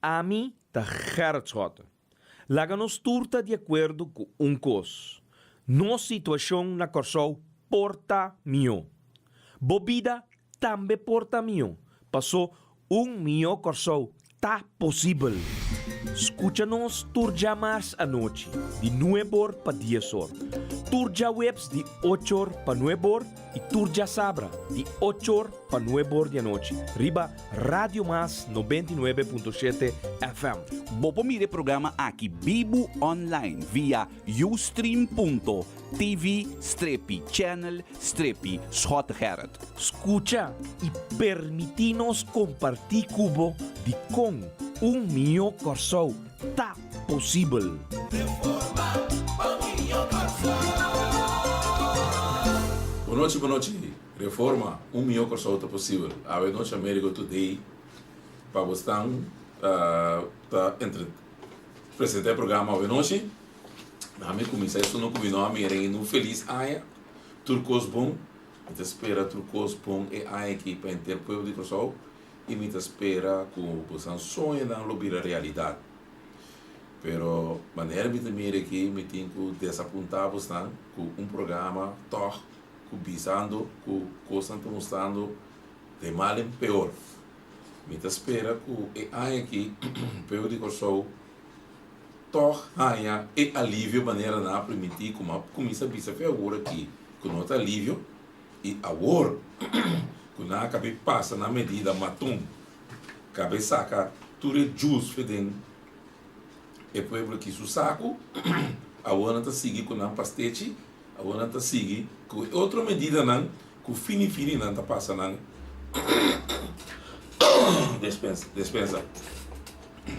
Ami ta Gerrit Schotte. Laga nos tur ta di akuerdo ku un kos, nos situashon na Kòrsou por ta mihó. Bo bida tambe por ta mihó, pasó un mihó Kòrsou ta posibel. Skucha nos tur djamars anochi di nueb'or pa dies'or, tur djaweps di och'or pa nueb'or i tur djasabra di och'or pa nueb'or di anochi riba Radio Mas 99.7 FM. Bo por mira e programa aki bibu online via ustream.tv strepi channel strepi Schottegerrit. Skucha i permití nos kompartí ku bo dikon un mihó Kòrsou ta posibel. Bonochi bonochi Reforma, un mihó Kòrsou ta posibel. Awe nochi Amerigo Today pa bosnan ta entre presenta e programa awe nochi. Na mi kuminsá esun no ku mi no a mira ainda un felis aña. Tur kos bon. Mi ta spera tur kos bon e aña aki pa henter pueblo di Kòrsou i mi ta spera ku bosnan soñonan lo bira realidat. Pero manera mi ta mira aki mi tin ku desapuntá bosnan ku un programa tòg ku bisando ku kosnan ta mustrando de mal en peor. Mi ta spera ku e aña aki pueblo di Kòrsou tòg haña e alivio manera nan a primintí ku a kuminsá bisa fe awor aki ku no ta alivio i awor ku nan a kabe pasa nan medida matun kabe saka tur e djus fe den e pueblo aki su saku awor nan ta sigui ku nan pastechi. Awor nan ta sigui ku e otro medidanan ku fini fini nan ta pasa nan despensa.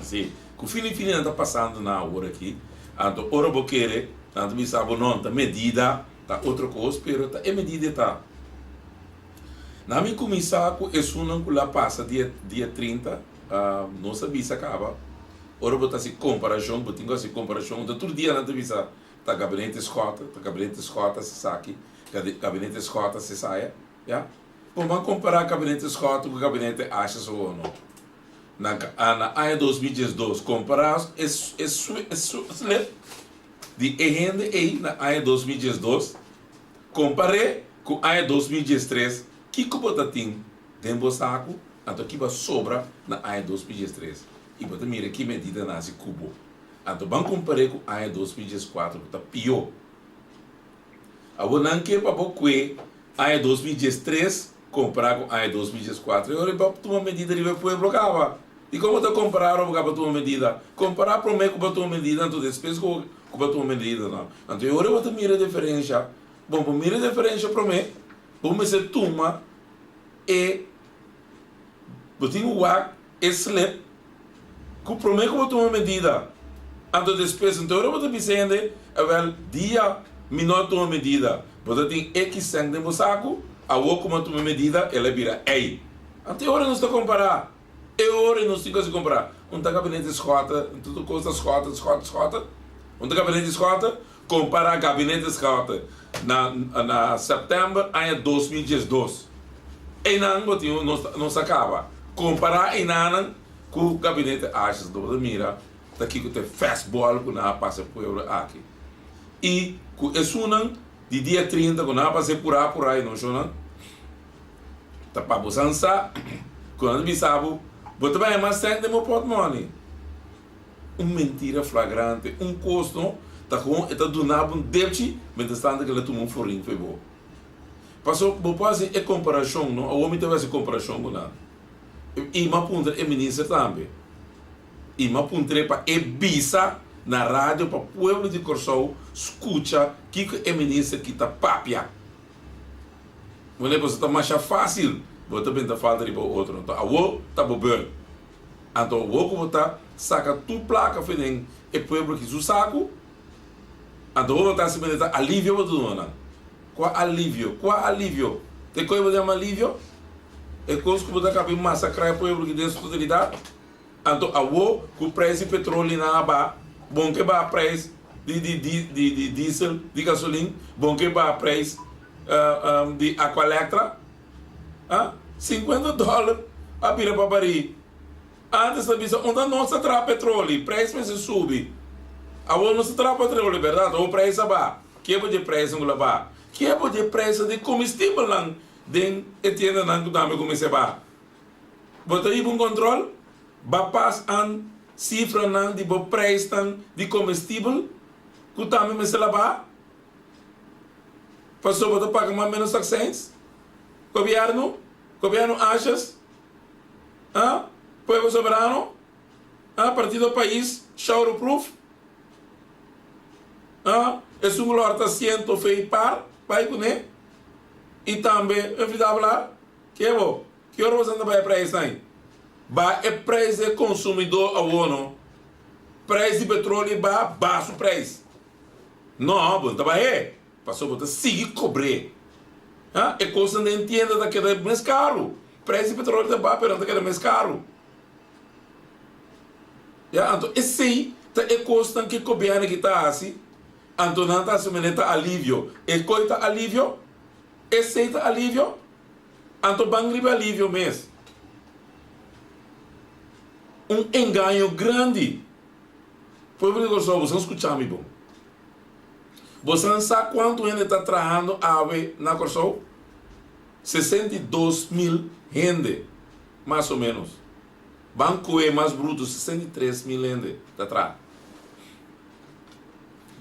Si, ku fini fini nan ta pasando nan awor aki. Anto ora bo kere nan ta bisa bo no ta medida ta otro kos pero ta e medida e ta. Nan mi kuminsá ku esunnan ku la pasa dia dia 30 nos a bisa kaba ora bo ta hasi komparashon bo tin ku hasi komparashon ta tur dia nan ta bisa Ta gabinete Schotte, ta gabinete Schotte a sesaki, gabinete Schotte a sesaya, ya. Bo ban compara gabinete Schotte cu gabinete Asjes awor no. Na na aña 2012 compara e e e slip di e hende ey na aña 2012 compare cu aña 2013 kico bo ta tin den bo saco anto ki bo a sobra na aña 2013 y bo ta mira ki medida nan haci cu bo. Anto ban kompar'é ku aña 2014 ku ta pió. Awor nan ke pa bo kue aña 2013 kompará ku aña 2014 e ora bo tuma medida riba e pueblo kaba. Dikon bo ta kompará ora bo kaba tuma medida? Kompará promé ku bo tuma medida anto despues ku bo tuma medida no. Anto e ora bo ta mira e diferensha. Bon bo mira e diferensha promé bo mester tuma e bo tin ku wak e slip Ku promé ku bo tuma medida, anto despues anto ora bo ta bisa hende, Awèl, dia mi no a tuma medida, bo ta tin ekis sèn den bo saku, awor ku mi a tuma medida, el a bira ei. Anto e ora nos ta kompará, e ora nos tin ku hasi kompará. Un ta gabinete Schotte, anto tur kos ta Schotte, Schotte, Schotte. Un ta gabinete Schotte, kompará gabinete Schotte na na sèptèmber aña 2012. Einan bo tin nos nos a kaba. Kompará einanan Ku gabinete Asjes lo bo ta mira ta kiko ta e fastball ku nan a pasa e pueblo aki. I ku esunnan di dia 30 ku nan a pasa e purá purá e noshonnan ta pa bo san sa ku nan ta bisa bo, bo ta bai mas sèn den bo pòtmòni. Un mentira flagrante, un kos no ta kon e ta duna bo un depchi mientras tanto kila tuma un forin fo'i bo. Paso bo por hasi e komparashon no, awor mi ta bai hasi komparashon ku nan. I m'a puntra e minister tambe. I m'a puntr'é pa e bisa na radio pa pueblo di Kòrsou skucha kiko e minister ki ta papia. Wanneer pasobra ta masha fásil bo ta benta falta riba otro. Anto awor ta bo beurt. Anto awor ku bo ta saka tur plaka for den e pueblo ki su saku, anto awor bo ta hasi manera ta alivio bo ta duna nan. Kua alivio? Kua alivio? Te koe bo ta yama alivio? E kos ku bo ta kabi masakrá e pueblo ki den su totalidat? Anto awo ku preis di petroli nan a baha, bon ke baha preis di di di di diesel, di gasolin, bon ke baha preis di Aqualectra? Ha? 50 dòler a bira pa barí. Antes ta bisa unda nos ta traha petroli, prijs mester subi. Awor nos ta traha petroli berdad, awor prijs a baha. Ke bo dje prijsnan ku la baha? Ke bo dje prijsnan di komestibelnan den e tiendanan ku tambe kuminsá baha? Bo ta hiba un kontrol? Ba pas an sifranan di bo prijsnan di komestibel ku tambe mester la baha? Pasobra bo ta paga mas menos akseins? Gobièrnu? Gobièrnu Asjes? Ah? Pueblo Soberano? Ah? Partido Pais? Showroproof? Ah? Esun ku lo horta asiento fe i par, bai kuné. I tambe, Humphrey Davelaar, ke bo? Ki ora boso ta bai e prijsnan ei? Ba e prijs di e konsumidó awor no. Prijs di petrolio ba, ba su prijs. No, bo no ta bah'é, pasobra bo ta sigui kobr'é. Ha? E kosnan den tienda ta keda mes karu. Prijs di petrolio ta baha, pero nan ta keda mes karu. Ya, anto esei ta e kosnan ku e gobièrnu aki ta hasi, anto nan ta hasi manera ta alivio. E koi ta alivio? Esei ta alivio? Anto ban riba alivio mes. Un engaño grandi. Pueblo di Kòrsou, boso a skucha mi bon. Boso sa kuantu hende ta trahando awe na Kòrsou? 62 mil hende, mas o ménos. Ban kohe mas bruto, 63 mil hende ta traha.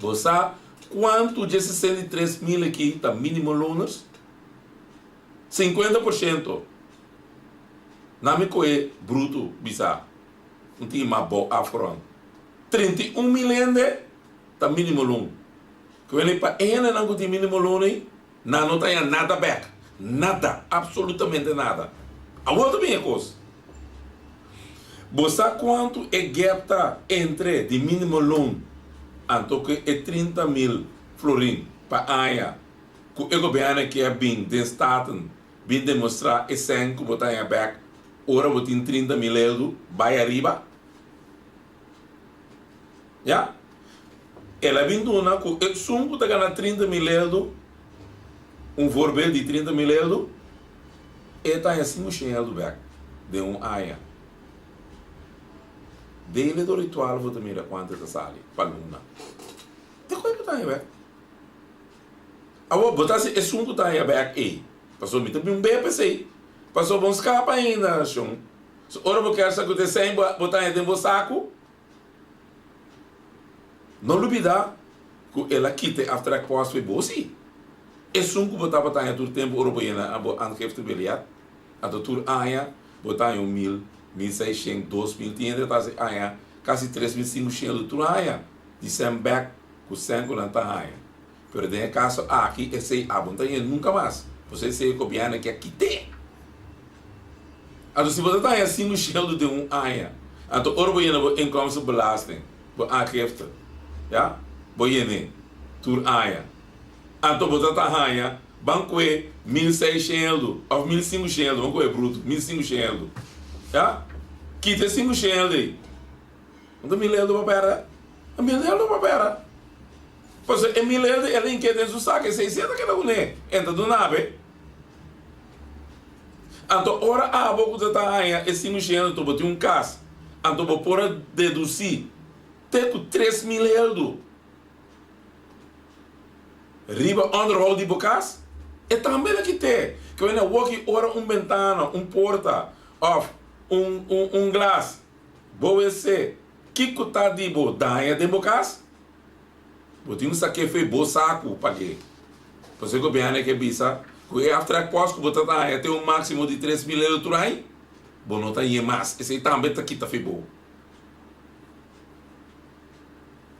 Bo sa kuantu dje 63 mil aki ta minimumloners? 50%. Na mi kohe bruto bisa. Un tin mas bo afron. 31 mil hende ta minimumloon. Ku wene pa e hendenan ku tin minimumloon ei, nan no ta haña nada bek. Nada, absolutamente nada. Awor ta bin e kos. Bo sa kuantu e gap ta entre di minimumloon anto ku e 30 mil florin pa aña ku e gobièrnu ke a bin den Staten bin demostrá e sèn ku bo ta haña bek ora bo tin 30 mil euro bai ariba? Ya. El a bin duna ku esun ku ta gana 30 mil euro, un voorbeeld di 30 mil euro, e ta haña 500 euro bek den un aña. Dele dor di 12 bo ta mira kuantu e ta sali pa luna. Te koe bo ta haña bek? Awor bo ta hasi esun ku ta haña bek ei, pasobra mi ta bin un bepesei, pasobra bo no skapa ainda, shon. So ora bo kier sa ku ta esei bo ta haña den bo saku, no lubida ku el a kita e aftrekpost pa bo si. Esun ku bo tabata haña tur tempu ora bo yena bo aangiftebiljet, anto tur aña bo ta haña un mil, 1600, 2000, tin hende ta hasi haña kasi 3500 tur aña di sèn bèk ku sèn ku nan ta haña. Pero den e kaso aki esei abo no ta haña nunka mas, pasobra esei e gobièrnu ke a kit'é. Anto si bo ta haña 500 den un aña, anto ora bo yena bo inkomstenbelasting, bo aangifte, ya, bo yen'é tur aña, anto bo ta ta haña ban kue 1600 òf 1500, ban kue bruto, 1500, ya, kita e 500 ei, no ta 1000 euro pa pèrdè? Ta 1000 euro pa pèrdè. Pasobra e 1000 euro el a ink'é den su sak, e 600 a keda kuné, e ta duna abe. Anto ora abo ku ta ta haña e 500 anto bo tin un kas, anto bo por a dedusí te ku 3000 eldo riba onderhoud di bo kas, e tambe lo kit'é. Ke wende awoki ora un bentana, un porta òf un un glas bo wc, kiko ta di bo daña den bo kas? Bo tin un saké fe bo saku pag'é. Pasobra e gobièrnu ke bisa ku e aftrekpost ku bo ta haña te un máksimo di 3000 euro tur aña, bo no ta hañ'é mas. Esei tambe ta kita fe bo.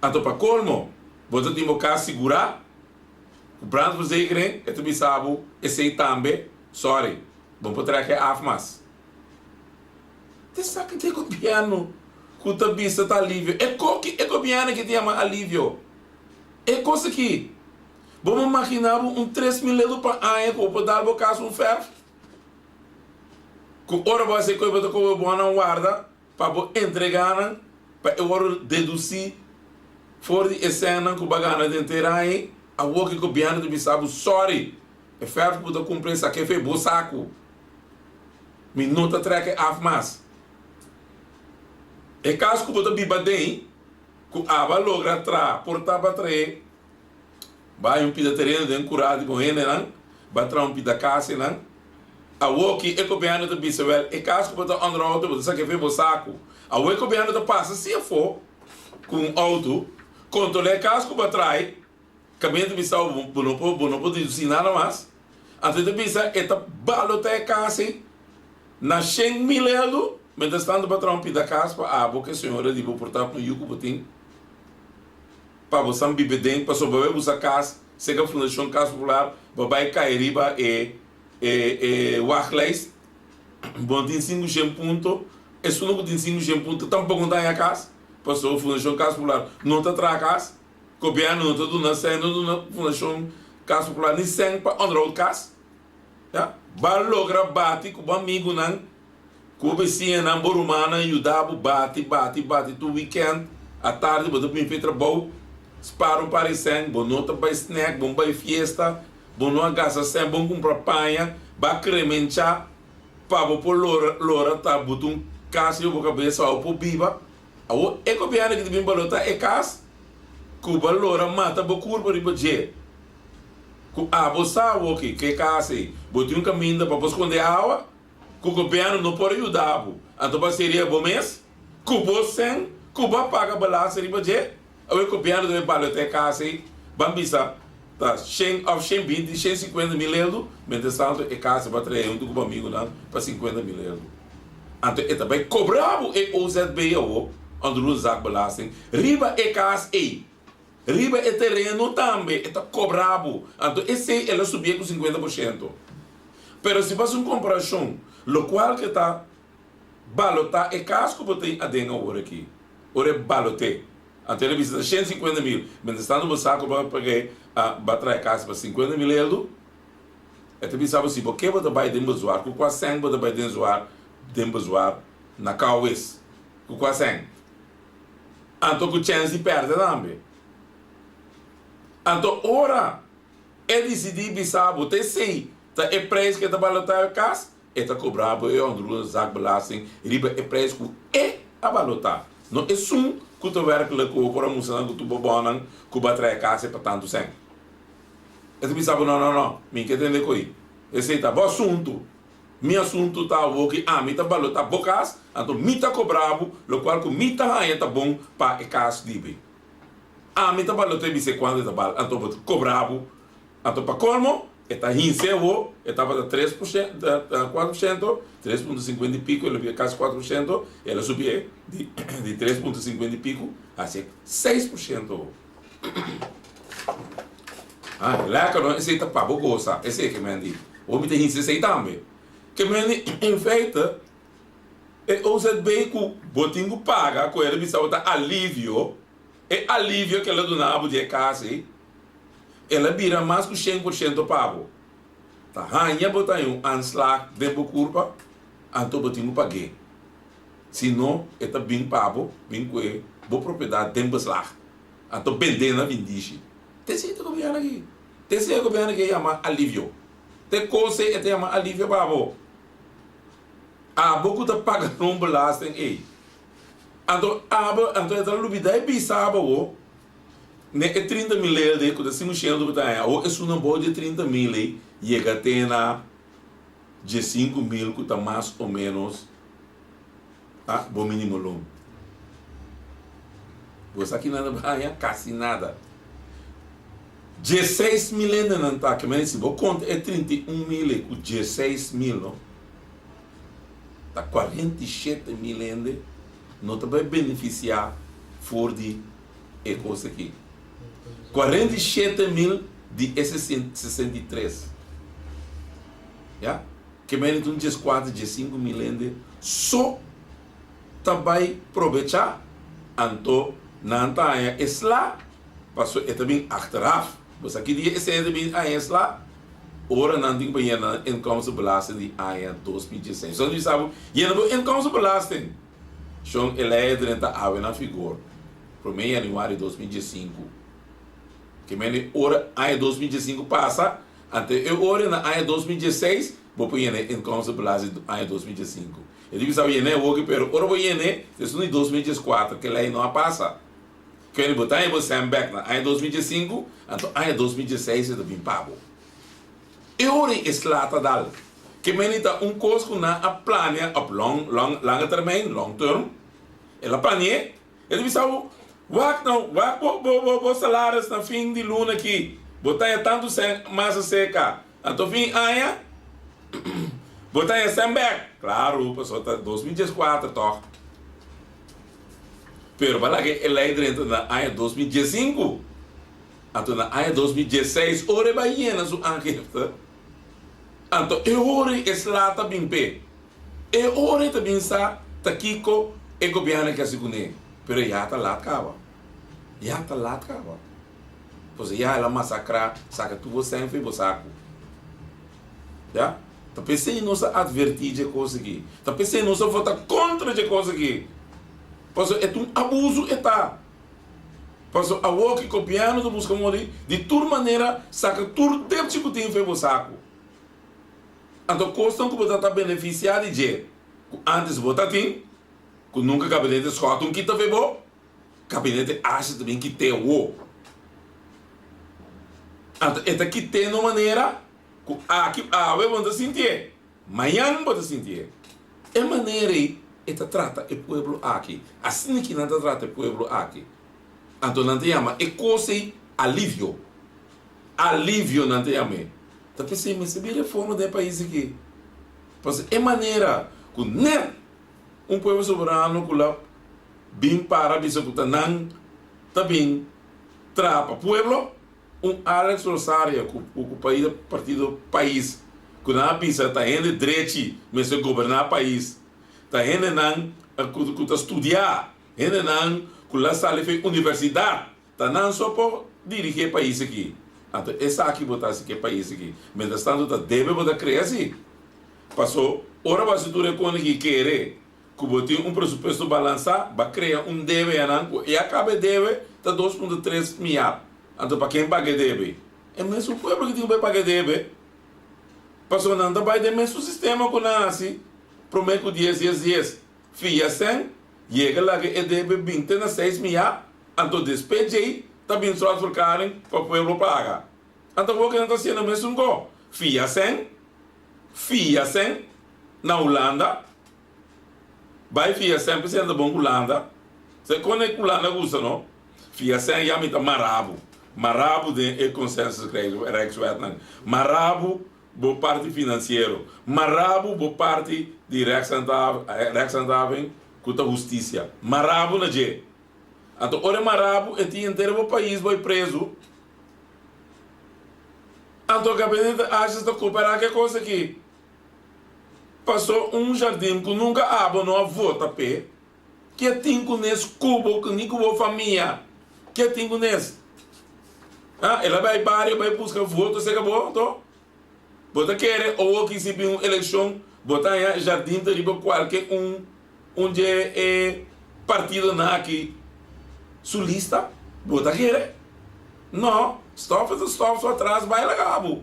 Anto pa kolmo, bo ta tin bo kas sigurá ku brandverzekering, e ta bisa bo esei tambe, sorry, bo no por trèk e af mas. Esaki ta e gobièrnu ku ta bisa ta alivio. E koki e gobièrnu ki ta yama alivio. E kos aki, bo por maginá bo un 3000 euro pa aña ku bo por dal bo kas un fèrf? Ku ora bo hasi e kos bo ta koba bo nan warda pa bo entregá nan pa e wòrdu dedusí for di e sènnan ku bo a gana den ter aña. Awor ki gobièrnu ta bisa bo sòri, e fèrf ku bo ta kumpra esaki e fe bo saku. Mi no ta trek e af mas. E kas ku bo ta biba aden, ku abo a logra traha, por ta bo a trahe, bo a haña un pida tereno den kurá di bo hendenan, bo a traha un pida kas einan. Awoki e gobièrnu ta bisa, wèl, e kas ku bo ta ònderhoude bo ta saka efe bo saku. Awo e gobièrnu ta pasa si afó ku un outo, kontrolá e kas ku bo a traha, kaminda ta bisa bo, bo no por, bo no por dedusi nada mas. Anto e ta bisa e ta balotá e kas ei na 100.000 euro, mientrastanto bo a traha un pida kas pa abo ku e señora di bo por ta ku un yu ku bo tin pa bo san biba den, pasobra bo bai buska kas serka Fundashon Kas Popular, bo bai kai riba e e e wachtlijst, bo no tin 500 punto, esun ku tin 500 punto tampoko no ta haña kas, pasobra Fundashon Kas Popular no ta traha kas. Gobièrnu no ta duna sèn, no duna Fundashon Kas Popular ni sèn pa onderhoud kas. Ya. Ba logra bati ku bo amigunan, ku bo bisiñanan, bo rumannan yuda bo bati, bati, bati tur wikènt. Atardi bo ta bin fe trabou, spar un par di sèn, bo no ta bai snèk, bo no bai fiesta, bo no a gasta sèn, bo no kumpra paña, ba kremenchá pa bo por lora lora ta buta un kas riba bo kabes pa bo por biba. Awor e gobièrnu ki ta bin balotá e kas ku bo a lora mata bo kurpa riba dje, ku abo sa awoki ku e kas ei bo tin un kaminda pa bo skonde awa, ku gobièrnu no por a yuda bo, anto bo a seria bo mes ku bo sèn ku bo a paga belasting riba dje. Awor e gobièrnu ta bin balotá e kas ei, ban bisa ta shen òf 120, 150 mil euro, mientrastantu e kas bo a traha huntu ku bo amigunan pa 50 mil euro. Anto e ta bai kobra bo e OZB awo, onroerendezaakbelasting, riba e kas ei. Riba e tereno tambe e ta kobra bo. Anto esei el a subié ku 50%. Pero si bo hasi un komparashon, lokual ke ta balotá e kas ku bo tin aden awor aki, ora e baloté, anto el a bisa ta 150 mil, mientrastanto bo sa ku bo a pag'é, bo a traha e kas pa 50 mil eldo, E ta bisa bo si bo ke bo ta bai den bezwaar, ku kua sèn bo ta bai den zwaar, den bezwaar na kouwes? Ku kua sèn? Anto ku chèns di pèrdè tambe. Anto ora e disidí bisa bo ta esei ta e preis ku e ta balotá e kas, e ta kobra bo e onroerendezaakbelasting riba e preis ku e a balotá, no esun ku ta wèrklik ku bo por a mustra nan ku tur bo bònnan ku bo a traha e kas ei pa tantu sèn. E ta bisa bo, No, no, no, mi ke tende ku ei. Esei ta bo asuntu. Mi asuntu ta awor ki ami ta balotá bo kas, anto mi ta kobra bo lokual ku mi ta haña ta bon pa e kas di bo. Ami ta balotá i bis'é kuantu e ta bal, anto bo ta kobra bo. Anto pa kolmo, e ta hinse awor, e tabata 3%, 4%, 3.50 i piku, el a bira kasi 4%, el a subi e di 3.50 i piku hasi 6% awor. Ah, lekker no, esei ta pa bo gosa, esei ke men di. Bo mi ta hinsa esei tambe. Ke men di, in feite, e OZB ku bo tin ku paga, ku el a bisa bo ta alivio, e alivio ku el a duna bo di e kas ei, el a bira mas ku 100% pa bo. Ta haña bo ta haña un aanslag den bo kurpa, anto bo tin ku pag'é. Si no, e ta bin pa bo, bin ku e bo propiedat den beslag. Anto bendé na vindishi. Te esei ta gobièrnu aki. Te esei e gobièrnu aki a yama alivio. Te kos ei e ta yama alivio pa bo. Abo ku ta paga loonbelasting ei. Anto abo, anto e ta lubidá e bisa abo awo, ne e 30 mil euro ei ku ta 500 ku ta haña awo, esunnan bou di e 30 mil ei yega te na 15 mil ku ta mas o ménos Ah, bo minimo loon. Bo sa ki nan ta haña? Kasi nada. 16 mil hende nan ta ke men si bo konta e 31 mil ei ku 16 mil no, ta 47 mil hende no ta bai benefisiá for di e kos aki. 47 mil di e 63. Ya? Ke men ta un 14, 15 mil hende so ta bai probechá, anto nan ta haña e sla, paso e ta bin achteraf. Bo sa ki dia esei ta bin haña e sla? Ora nan tin ku bai yena nan inkomstenbelasting di aña 2016. So nan bisa bo, yena bo inkomstenbelasting! Shon, e lei a drenta awe na vigor promé yanüari 2015. Ke men ora aña 2015 pasa, anto e ora na aña 2016. bo por yena e inkomstenbelasting aña 2005. E ta bisa bo yena e hoki pero ora bo yena ta esun di 2014 ke lei no a pasa. Kende bo ta haña bo sèn bèk na aña 2015 anto aña 2016 e ta bin pa bo. E ora ei e sla ta dal. Ke meni ta un kos ku nan a plania op long long lange termijn, long term. El a plani'é. E ta bisa bo, Wak nou, wak bo bo bo bo salaris na fin di luna aki. Bo ta haña tantu sèn mas aserka. Anto fin aña bo ta haña sèn bèk. Klaru, pasobra ta 2014 tòg. Pero bo a laga e lei drenta na aña 2015. Anto na aña 2016 ora e bai yena su aangifte, anto e ora e sla ta bin p'e. E ora e ta bin sa ta kiko e gobièrnu ke hasi kuné. Pero ya ta lat kaba. Ya ta lat kaba. Pasobra ya el a masakrá, saka tur bo sèn fo'i bo saku. Ya. Ta p'esei nos a atvertí dje kos aki. Ta p'esei nos a vota kontra dje kos aki. Pasobra e ta un abusu e ta. Pasobra awor ki gobièrnu ta buska moda di tur manera saka tur depchi ku tin fe bo saku. Anto kosnan ku bo ta ta benefisiá di dje ku ántes bo ta tin, ku nunka gabinete Schotten kita fe bo, gabinete Asjes ta bin kit'é awor. Anto e ta kit'é na un manera ku aki awe bo no ta sintié. Mañan bo ta sintié. E manera ei e ta trata e pueblo aki. Asina ki nan ta trata e pueblo aki. Anto nan ta yama e kos ei alivio. Alivio nan ta yam'é. Ta p'esei mester bin reforma den e pais aki. Pasobra e manera ku nèt un pueblo soberano ku la bin para bisa ku ta nan ta bin traha pa pueblo, Un Alex Rosario ku ku pais partido pais ku nan a bisa ta hende drechi mester goberná pais ta hendenan ku ku ta studiá hendenan ku la sali for universidat ta nan so por dirigí e pais aki anto esaki bo ta hasi ku e pais aki mientras tanto ta debe bo ta krea si paso ora bo hasi tur e kos aki kere ku bo tin un presupuesto balansá, ba krea un debe anan ku e a kaba e debe ta 2.3 miar. Anto pa ken paga e debe? E mesun pueblo ki tin ku bai paga e debe. Pasobra nan ta bai den mesun sistema ku nan hasi promé ku dies dies dies. Fia sèn, yega laga e debe bin te na seis miar, anto despues djei ta bin slotverklaring pa pueblo paga. Anto awor ke nan ta hasiendo mesun ko? Fia sèn, fia sèn na Hulanda. Bai fia sèn p'esei ta bon ku landa. Sa kon e ku landa gusta no. Fia sèn ya mi ta mara bo. Mara bo den e consensus rijkswetnan. Mara bo bo parti finansiero. Mara bo bo parti di rechtshandhaving ku ta hustisia. Mara bo na dje. Anto ora e mara bo e tin henter bo pais bai prezu. Anto gabinete Asjes ta koperá ku e kos aki. Paso un jardin ku nunka abo no a vota p'e, ke tin ku nes ku bo ni ku bo famia? Ke tin ku nes? Ha, el a bai bario bai buska voto serka bo anto? Bo ta kere owo ki si bin un elekshon bo ta haña jardin ta riba kualke un un dje e partidonan aki su lista? Bo ta kere? No, Stoffel ta stòf su atras bai laga bo.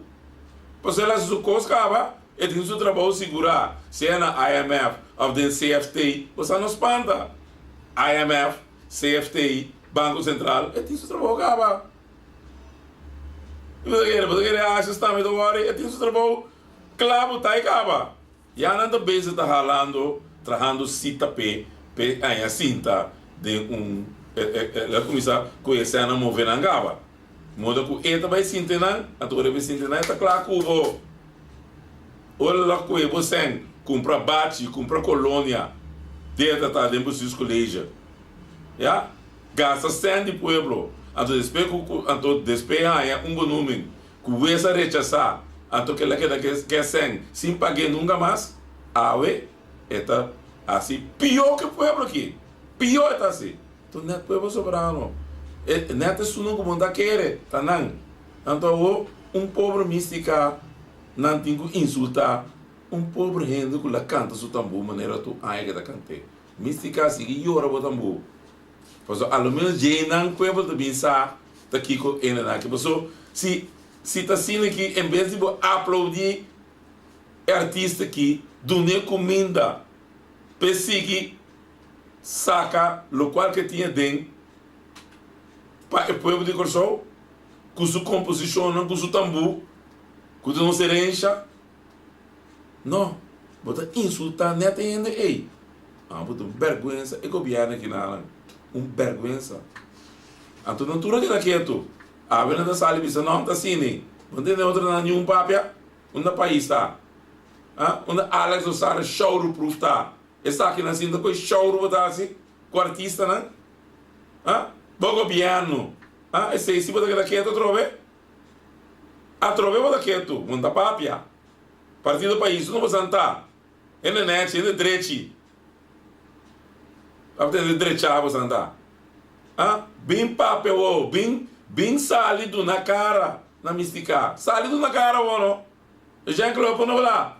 Pasobra el hasi su kos kaba, e tin su trabou sigurá, sea na IMF òf den CFT, bo sa no spanta. IMF, CFT, Banko Sentral, e tin su trabou kaba. I bo ta kere, bo ta kere Asjes tambe ta wòri, e tin su trabou kla bo ta i kaba. Ya nan ta bezig ta halando, trahando sita p'e, p'e haña sinta den un, el a kuminsá ku e esèna move nan kaba. Moda ku e ta bai sinti nan, anto ora e bai sinti nan e ta kla ku bo. Ora lo kue bo sèn, kumpra bachi, kumpra kolonia, deta ta den bestuurscollege. Ya, gasta sèn di pueblo, anto despues ku ku anto despues e haña un benoeming ku wes a rechasá, anto kila keda ke ke sèn sin pag'é nunka mas, awe e ta hasi pió ku e pueblo aki, pió e ta hasi. Tu net pueblo soberano. E net esunnan ku bo no ta kere, ta nan. Anto awor un pobre mistica nan tin ku insulta un pobre hende ku la kanta su tambú manera tur aña ke ta kant'é. Mistica sigui yora bo tambú. Pasobra a lo menos djei nan pueblo ta bin sa ta kiko hendenan aki. Pasobra si si ta asina ki en bes di bo aplaudí. E artista ki dun'é kuminda p'e sigui saka lokual ke tin aden pa e pueblo di Kòrsou ku su komposishonnan, ku su tambú, ku ta nos herensha. No, bo ta insultá nèt e hende ei. Abo ta un bèrgwensa e gobièrnu aki nan, un bèrgwensa. Anto nan tur a keda ketu. Awe nan ta sali bisa no ta asina. Bo no tende otronan niun papia? Unda pais ta? Ha? Unda Alex Lozano showroeproef ta? Esakinan sinta ku e showroe bo ta hasi ku artistanan? Ha? Bo gobièrnu, ha? Esei si bo ta keda ketu atrobe? Atrobe bo ta ketu, bo no ta papia. Partido Pais, unda bo santa? Hende nechi, hende drechi. Tabata hende drechá bo santa. Ha? Bin papia wo, bin, bin sali duna kara na Mistica. Sali duna kara wo no. Jean Claude por no bla.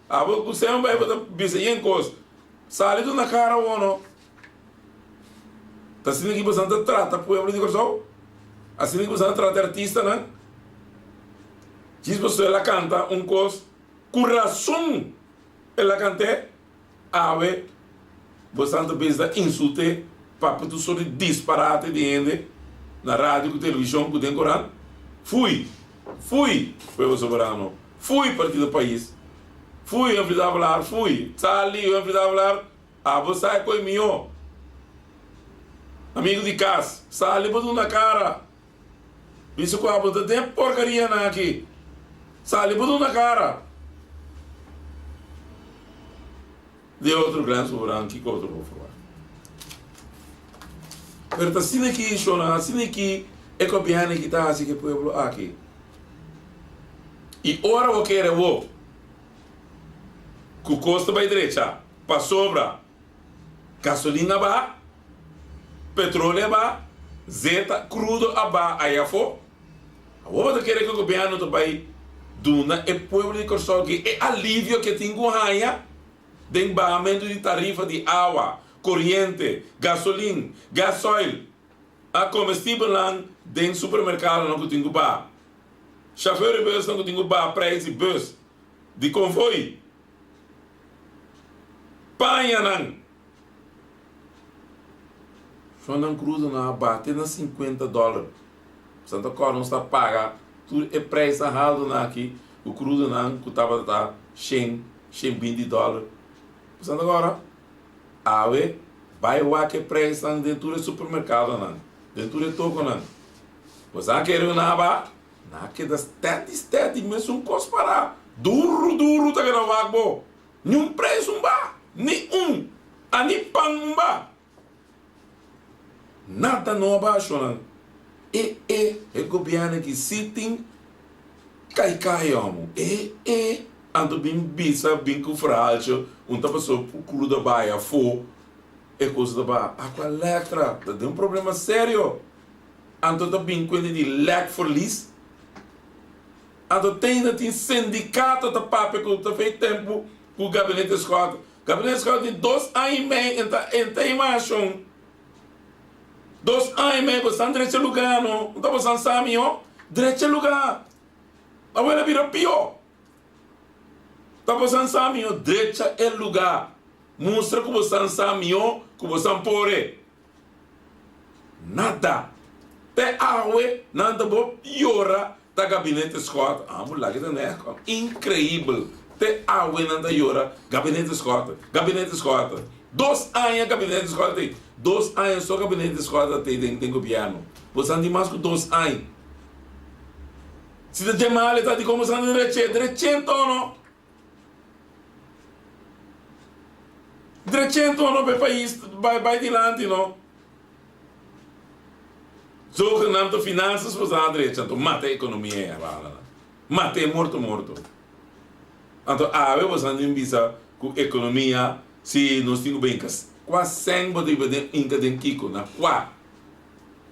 Abo ku semper bai bo ta bisa yen kos. Sali duna kara wo no. Ta asina ki boso ta trata pueblo di Kòrsou? Asina ki boso ta trata artistanan? Djis boso el a kanta un kos ku rason el a kant'é. Awe boso ta bisa insult'é papia tur sort di disparate di hende na radio ku televishon ku den korant. Fui! Fui! Pueblo soberano! Fui Partido Pais! Fui Humphrey Davelaar! Fui! Sali Humphrey Davelaar! Abo sa e koe mihó. Amigo di kas, sali bo duna kara. Bisa ku abo ta den porkarianan aki. Sali bo duna kara. Di otro gran soberano kiko otro bo ferwagt? Pero ta asina ki shona, asina ki e gobièrnu aki ta hasi ku e pueblo aki. I ora bo kere bo ku kos ta bai drecha. Pasobra gasolin a baha, petroleo a baha, zeta, crudo a baha aya afo. Awor bo ta kere ku gobierno ta bai duna e pueblo di Kòrsou ki e alivio ke tin ku haña den bahamentu di tarifa di awa, koriente, gasolin, gasoil, a komestibelnan den supermerkadonan ku tin ku baha, shofèr di bùsnan ku tin ku baha preis di bùs, di konvoi. Pañanan. Shonnan krudonan a bate na sinkuenta dòler. Santa Kòr nos ta paga tur e preisnan haltunan aki ku krudonan ku tabata ta shen, shen binti dòler. Santa Kòr awe bai wak e preisnan den tur e supermerkadonan, den tur e tokonan. Bo sa kere ku nan a ba? Nan a keda steady steady mesun kos para. Duru duru ta keda wak bo. Ni un preis un ba. Ni un. A ni pan un ba. Nada no a ba shonnan. E e e gobierno aki si tin kai kai homo. E e anto bin bisa bin ku verhaaltje un ta paso crudo a bai afo e kos ta ba. Aqualectra ta den un problema serio. Anto ta bin kuenta di lek verlies. Anto teinda tin sindikato ta papia ku ta fei tempu ku Gabinete Schotten. Gabinete Schotten tin dos aña i mei en ta en ta imashon. Dos aña i mei bosan drecha lugá no. No ta bosan sa mihó. Drecha lugá. Awor a bira pió. Ta bosan sa mihó drecha e lugá. Mustra ku bosan sa mihó ku bosan pore. Nada. Te awe nan ta bo yora ta Gabinete Schotten. Amo laga ta nek. Increibel. Te awe nan ta yora Gabinete Schotten. Gabinete Schotten. Dos aña Gabinete Schotten tei. Dos aña so Gabinete Schotten tei den den gobierno. Bo san di mas ku dos aña. Si ta dje mal e ta dikon bo san di dreche. Dreche ntono. Drecento no p'e pais bai bai dilanti no. Zogenaamd ta finanzas por sa drecha anto mata e economia e abala nan. Mata e morto morto. Anto awe bo sa nin bisa cu economia si nos tin cu bay inca cua cen bo ta biba den inca den kico na cua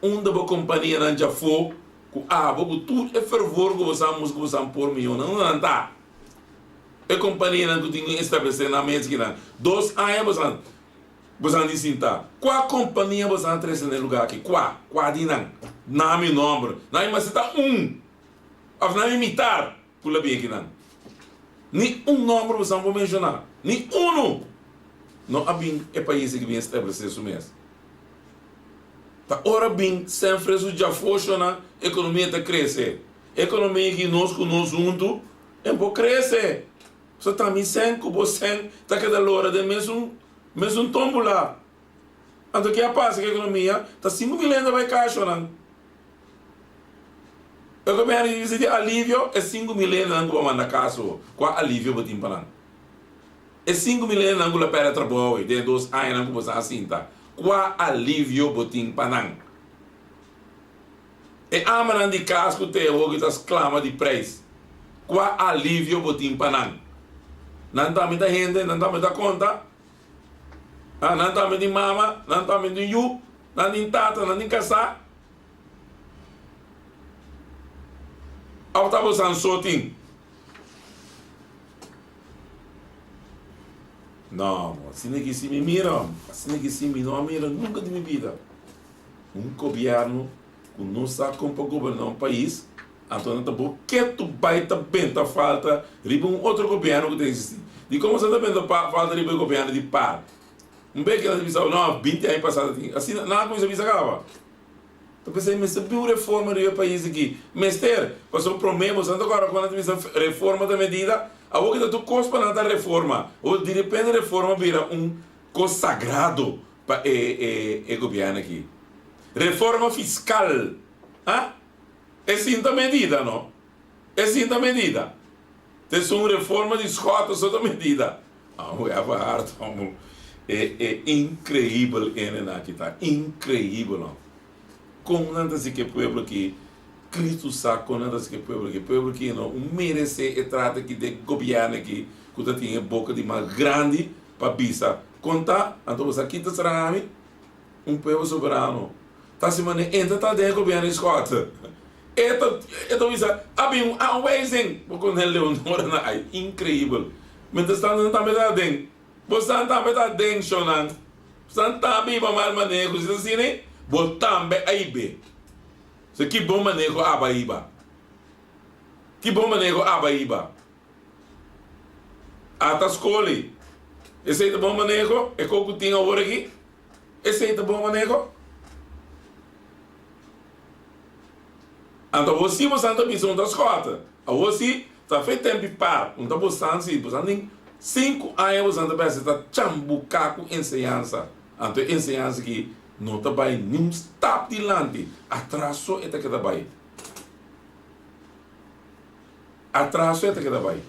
unda bo compania nan djafo cu abo cu tur e fervor cu bo sa mustra cu bo sa por miyonan unda nan ta. E kompanianan ku tin ku establesé nan mes kinan dos aña boso boso a di sinta. Kua kompania boso a trese na e lugá aki? Kua? Kua di nan? Na mi nòmber. Nan mi mester ta un òf nan mi mitar ku lo bin akinan. Ni un nòmber boso por menshoná. Ni unu! No a bin e pais aki bin establesé su mes. Ta ora bin sènfre su djafoshonnan ekonomia ta krese. Ekonomia aki nos ku nos huntu e por krese. So ta mi sèn ku bo sèn ta keda lora den mesun mesun tómbula. Anto ke a pasa ku ekonomia? Ta 5000 hende bai kashonan. E gobièrnu di bisa di alivio e 5000 hendenan ku bo a manda kas ho. Kua alivio bo tin pa nan? E 5000 hendenan ku lo pèrdè trabou den e dos añanan ku bo sa a sinta, kua alivio bo tin pa nan? E amanan di kas ku te hopi ta sklama di preis, kua alivio bo tin pa nan? Nan tambe ta hende, nan tambe ta konta. Nan tambe tin mama, nan tambe tin yu, nan tin tata, nan tin kasá. Of ta bosan so tin? No, asina ki si mi mira, asina ki si mi no a mira nunka di mi bida. Un gobierno ku no sa kon pa goberná un pais, anto nan ta bo ketu bai ta benta falta riba un otro gobierno ku ta eksistí. Dikon boso ta benta falta riba e gobierno di par? Un bes ke nan ta bisa, no, binti aña pasá ta tin. Asina nan a kuminsá bisa kaba. Ta p'esei mester bin un reforma riba e pais aki. Mester! Pasobra promé boso nan ta kòrda ku nan ta bisa reforma ta medida. Awor ki ta tur kos pa nan ta reforma. Awor direpente reforma bira un kos sagrado pa e e gobièrnu aki. Reforma fiskal! Ha? Esin ta medida no. Esin ta medida. Ta esun reforma di Schotten so ta medida. Awe aba hard homo. E e increibel ene nan aki ta. Increibel hom. Con nan ta si ke pueblo aki Cristo sa con nan ta si ke pueblo aki. Pueblo aki no merece e trato aki den gobierno aki cu ta tin e boca di mas grandi pa bisa con ta. Anto bo sa kita sera ami? Un pueblo soberano. Ta si mane entra ta den e gobierno di Schotten. E ta e ta bisa a bin un aanwijzing. Bo con Leonora na ay. Increibel. Mientras tanto nan tambe ta aden. Bosan tambe ta aden, shonnan. Bosan tambe hiba mal maneho. Si ta asina, bo tambe a hib'é. So ki bon maneho aba hiba? Ki bon maneho aba hiba? Ata skol ei. Esei ta bon maneho? E kos ku tin awor aki? Esei ta bon maneho? Anto awor si bosan ta bisa un ta skòta. Awor si ta fe tempi par un ta bosan si bosan tin sinku aña bosan ta bese ta chambuká ku enseñansa. Anto e enseñansa aki no ta bai niun stap dilanti, atras so e ta keda bai. Atras so e ta keda bai.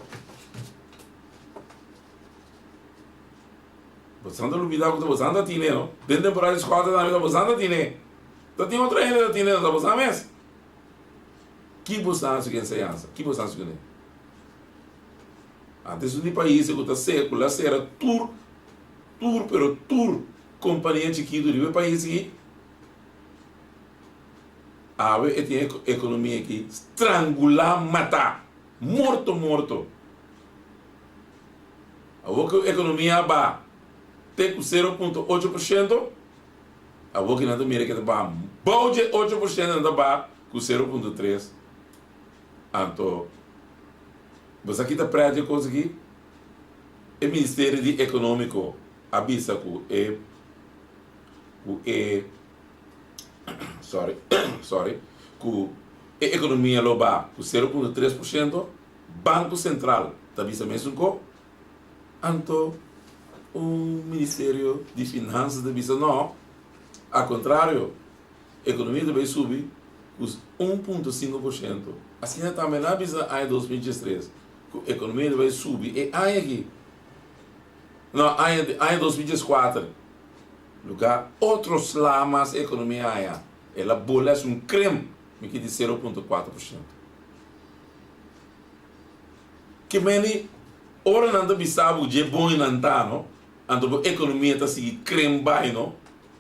Bosan ta lubida ku ta bosan ta tine no. Den temporada di skòta tambe ta bosan ta tine. Ta tin otro hende ta tine, no ta bosan mes. Ki bosan hasi ku enseñansa? Ki bosan hasi kuné? Antes un di paisnan ku ta ser, ku la sera tur, tur pero tur kompania chikitu riba e pais aki, awe e tin e ekonomia aki strangulá, matá, morto morto. Awor ku ekonomia a baha te ku 0.8%, Awor ki nan ta mira ke ta baha bou dje 8% nan ta baha ku 0.3. Anto bo sa ki ta pret dje kos aki? E ministerio di economico a bisa ku e ku e sorry sorry ku e economia lo baha ku 0.3%, Banco Central ta bisa mesun ko. Anto un ministerio di finanzas ta bisa no, al contrario, economia ta bay subi cu 1.5%. Asina tambe nan a bisa na aña 2013 cu economia ta bay subi e aña aki, no, aña aña 2014, lugar otro sla mas e economia haña, el a bole haci un crem mi ki di 0.4%. Ke meni ora nan ta bisa bo dje bon i nan ta no, anto bo ekonomia ta sigui krem bai no,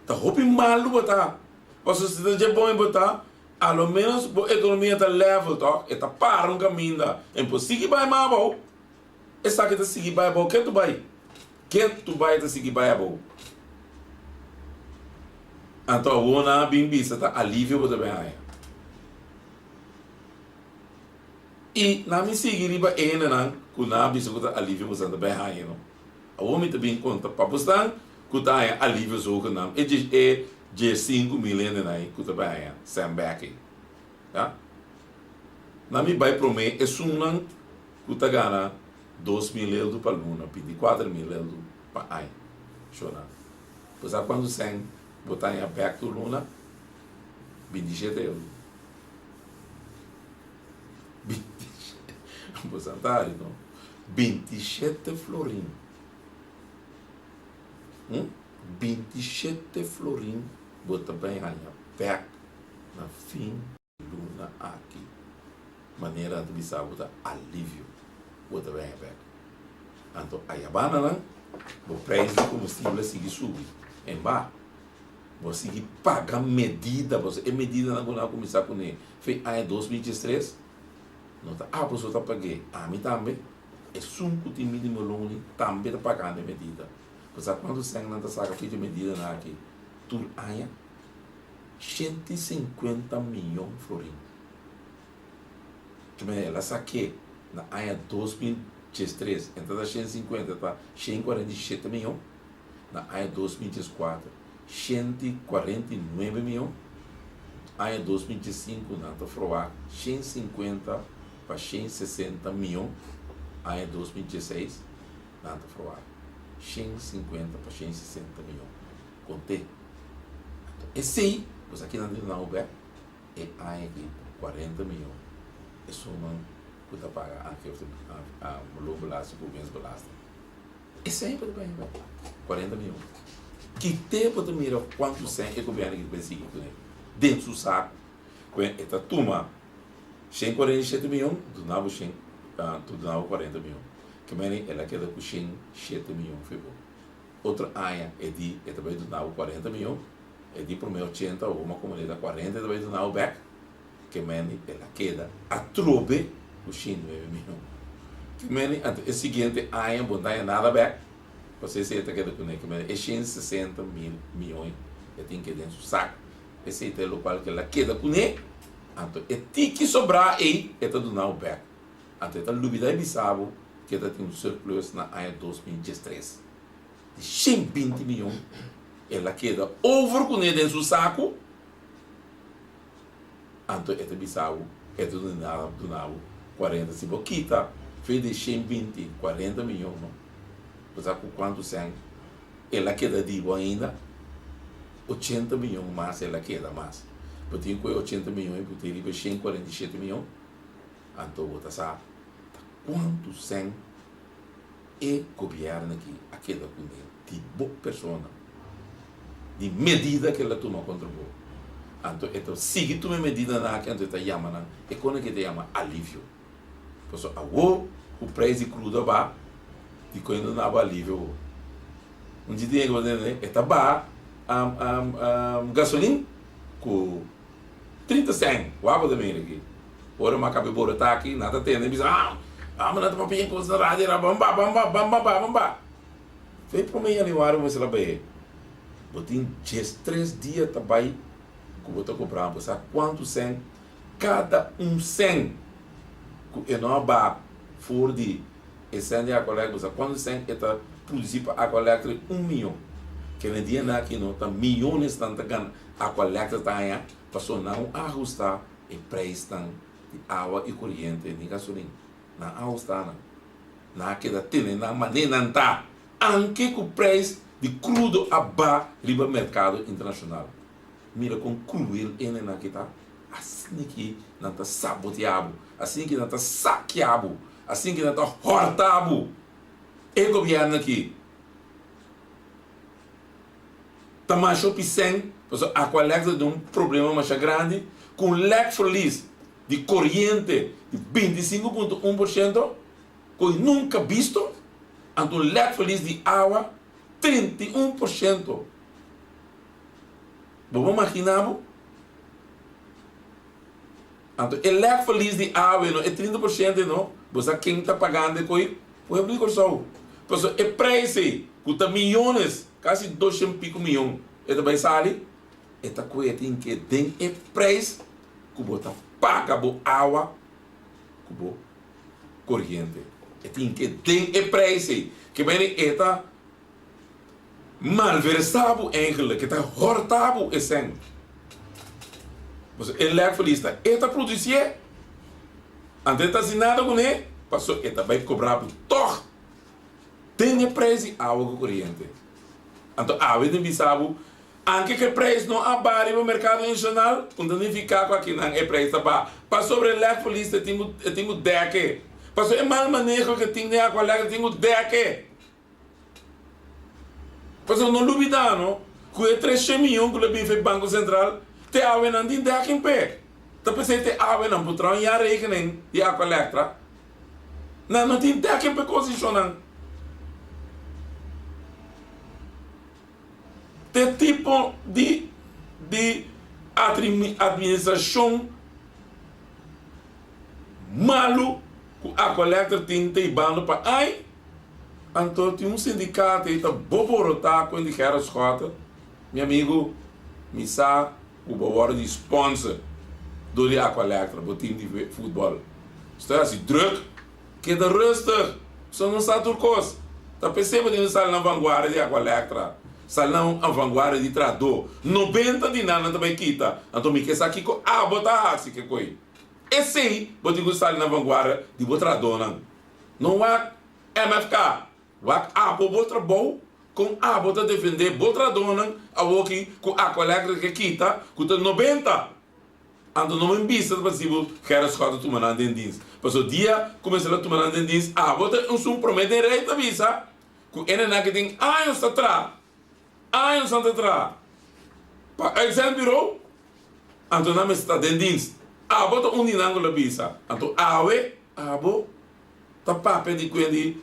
ta hopi malu bo ta. Pasobra si ta dje bon i bo ta, a lo menos bo ekonomia ta level tok, e ta para un kaminda en por sigui bai mas abou. Esaki ta sigui bai abou ketu bai, ketu bai ta sigui bai abou. Anto awor nan a bin bisa ta alivio bo ta bin haña. I na mi sigui riba e hendenan ku nan a bisa ku ta alivio boso ta bai haña no. Awor mi ta bin konta pa bosnan ku ta haña alivio zogenaamd e dje e 15,000 hendenan ei ku ta bai haña sèn bèk ei. Ya. Na mi bai promé esunnan ku ta gana 2000 eldu pa luna, 24,000 eldu pa aña. Shona. Bo sa kuantu sèn bo ta haña bèk tur luna? 27 eldu. Bo sa ta hari no. 27 florin. Hm? 27 florin bo ta bai haña bèk na fin luna aki. Manera nan ta bisa bo ta alivio bo ta bai haña bèk. Anto ayabananan bo prijs di komestibel a sigui subi en ba. Bo a sigui paga medida, pasobra e medidanan ku nan a kuminsá kuné fe aña 2013, no ta abo so ta pag'é, ami tambe, esun ku tin mínimo loon tambe ta pagando e medida. Bo sa kuantu sèn nan ta saka for di e medidanan aki tur aña? 150 miyon florin. Kibera el a sak'é na aña 2013, entrada 150 ta 147 miyon. Na aña 2014, 149 mion. Aña 2015 nan ta froá 150 pa 160 mion. Aña 2016 nan ta froá 150 pa 160 mion. Konté. Anto esei, bo sa kinan ta duna bo bèk? E aña aki 40 mion e suman ku ta paga aangifte, loonbelasting ku winstbelasting. Esei bo ta bai bai 40 mion. Ki tempo ta mira kuantu sèn e gobièrnu aki ta bai sigui kuné den su saku? Ku e ta tuma 147 mion duna bo shen duna bo 40 mion. Ke meni el a keda ku 107 mion fe bo. Otro aña e di e ta bai duna bo 40 mion, e di promé 80 awor ma komo e ta 40 e ta bai duna bo bèk. Ke meni el a keda atrobe ku 109 mion. Ke meni anto e siguiente aña bo no ta haña nada bek, pasobra esei ta keda kuné. Ke meni e 160 mil mion e tin ke den su sak. Esei ta e lokual ku el a keda kuné. Anto e tiki sobrá ei e ta duna bo bek. Anto e ta lubidá e bisa bo ku e ta tin un surplus na aña 2013 di 120 mion. El a keda over kuné den su saku. Anto e ta bisa bo, e ta duna bo 40. Si bo kita fe di 120, 40 miyon no, bo sa ku kuantu sèn el a keda di bo ainda? 80 miyon mas el a keda mas. Bo tin ku e 80 miyon i bo tin riba e 147 miyon, anto bo ta sa ta kuantu sèn e gobièrnu aki a keda kuné di bo persona, di medida ku el a tuma kontra bo. Anto e ta sigui tuma e medidanan aki, anto e ta yama nan, e kos aki e ta yama alivio. Pasobra awor ku preis di krudo a baha, dikon e no duna bo alivio awor? Un dje tin ku bo ta tende, e ta baha gasolin ku 30 sèn, wak bo ta mira aki. Ora mi a kaba e borota aki, nan ta tende bisa, ah, amo nan ta papia kos na radio, ban ba, ban ba, ban ba, ban ba. Fe prome januario bo mester a bai. Bo tin 13 dia ta bai ku bo ta kobra. Bo sa kuantu sèn? Kada un sèn ku e no a ba for di e sèn di Aqualectra, bo sa kuantu sèn e ta produsí pa Aqualectra? Un miyon. Kende dianan aki no ta miyones nan ta gana Aqualectra ta haña pasobra nan a ahusta e prijsnan di awa i koriente ni gasolin. Nan a ahusta nan. Nan a keda tene nan manera nan ta, anke ku prijs di krudo a ba riba merkado internashonal. Mira kon kruel hendenan aki ta. Asina ki nan ta sabotea bo, asina ki nan ta sakia bo, asina ki nan ta hòrta bo. E gobièrnu aki ta masha hopi sèn, pasobra Aqualectra ta den un problema masha grandi ku un lèkverlies di koriente di 25.1% ku nunka bisto, anto un lèkverlies di awa 31%. Bo por magina bo? Anto e lèkverlies di awa no, e 30% no, bo sa ken ta pagando e koi? Pueblo di Kòrsou. Pasobra e preis ei, ku ta miyones, kasi doshen piko miyon, e ta bai sali, e ta kohe tin ke den e preis ku bo ta paga bo awa ku bo. koriente. E tin ke den e prijs ei. Ke beni e ta malversá bo eigenlijk, e ta hòrtá bo e sèn. Pasobra e lèkverlies ta e ta produsié, anto e ta hasi nada kuné, pasobra e ta bai kobrá bo tòg den e prijs di awa ku koriente. Anto awe den bisa bo Anke ku e preis no a baha riba merkado nashonal, un ta nifiká ku akinan e preis ta baha. Pasobra e lèkpolis e tin ku e tin ku dèk e. Pasobra e mal maneho ku e tin den Aqualectra tin ku dèk e. Pasobra no lubidá no ku e treshe miyon ku lo bin for e Banko Sentral te awe nan tin dèking p'e. Ta p'esei te awe nan por traha un jaarrekening di Aqualectra. Nan no tin dèking p'e kosishonnan. Te tipo di di administrashon malu ku Aqualectra tin ta hibando pa ai, anto tin un sindikato ei ta boborotá ku di Gerrit Schotte, mi amigu, mi sa ku bo wòrdu di sponsor dor di Aqualectra, bo tim di futbòl. Sta hasi drùk. Keda rustig, so no sa tur kos. Ta p'esei bo tin ku sali na vanguardia di Aqualectra, sali na un vanguardia di trahadó. Nobenta di nan nan ta bai kita, anto mi ke sa kiko abo ta hasi ke koi. Esei bo tin ku sali na vanguardia di bo trahadónan. No wak MFK, wak abo bo trabou, kon abo ta defendé bo trahadónan awoki ku Aqualectra ke kita ku ta 90. Anto no men bisa ta si bo Gerrit Schotte tuma nan den dins. Paso dia ku mester a tuma nan den dins abo ta un prome den rei ta bisa ku e nenan ke tin años ta traha, años nan ta traha pa uitzendbureau, anto nan mester ta den dins. Abo ta un di nan ku lo bisa. Anto awe abo ta papia di kuendi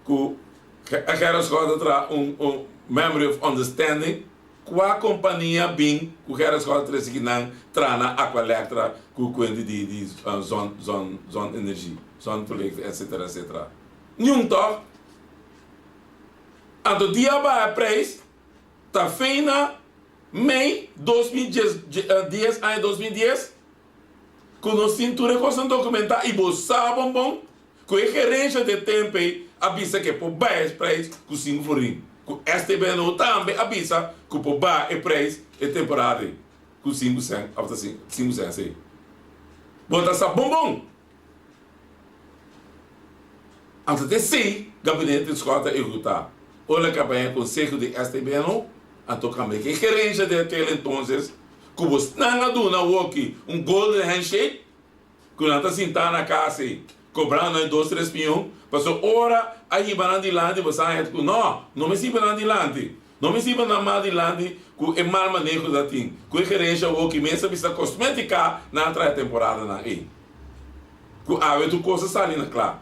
ku Gerrit Schotte ta traha un memory of understanding. Kua kompania bin ku Gerrit Schotte trese ki nan traha na Aqualectra ku kuenti di di zon zon zon energie, zon verlichting etcetera etcetera? Niun tòg? Anto dia a baha e prijs ta feina mei 2010 aña 2010 ku nos tin tur e kosnan dokumentá i bo sa bon bon Ku e gerensha di e tempu ei a bisa ku e por baha e preis ku sinku florin. Ku STBNO tambe a bisa ku por baha e preis e temporada ei ku sinku sèn òf ta sinku sèn sei. Bo ta sa bon bon. Anto ta esei gabinete Schotte a ehekutá. Ora ku a baña e konseho di STBNO, anto kambia ku e gerensha di aquel entonces ku bosnan a duna awoki un golden handshake. Ku nan ta sintá na kas ei, kobrando nan e dos tres mion, pasobra ora a hiba nan dilanti bo sa haña ku no, no mester hiba nan dilanti, no mester hiba nan mas dilanti ku e mal maneho ku ta tin, ku e gerensha awoki mes a bisa kosmétika nan a traha e temporadanan ei, ku awe tur kos a sali na kla.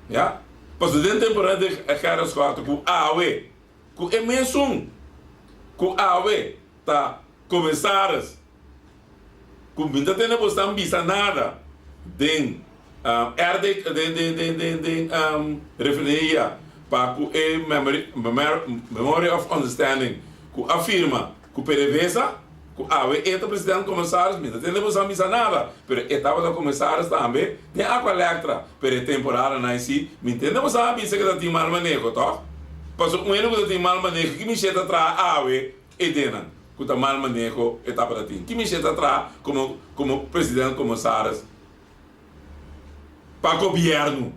Ya, pasobra den temporada di Gerrit Schouten ku awe. Ku e mesun ku awe ta komisaris ku mi ta tene bosnan bisa nada den RD den den den den den refineria pa ku e memory of understanding ku a firma ku PDVSA ku awe e ta president komisaris mi ta tende bosnan bisa nada pero e tabata komisaris tambe den Aqualectra pero e temporada nan si mi tende bosnan a bisa ku ta tin mal maneho tòg pasobra un hende ku ta tin mal maneho ki mishe ta traha awe e dennan ku ta mal maneho e tabata tin ki mishe ta traha komo komo president komisaris pa gobierno.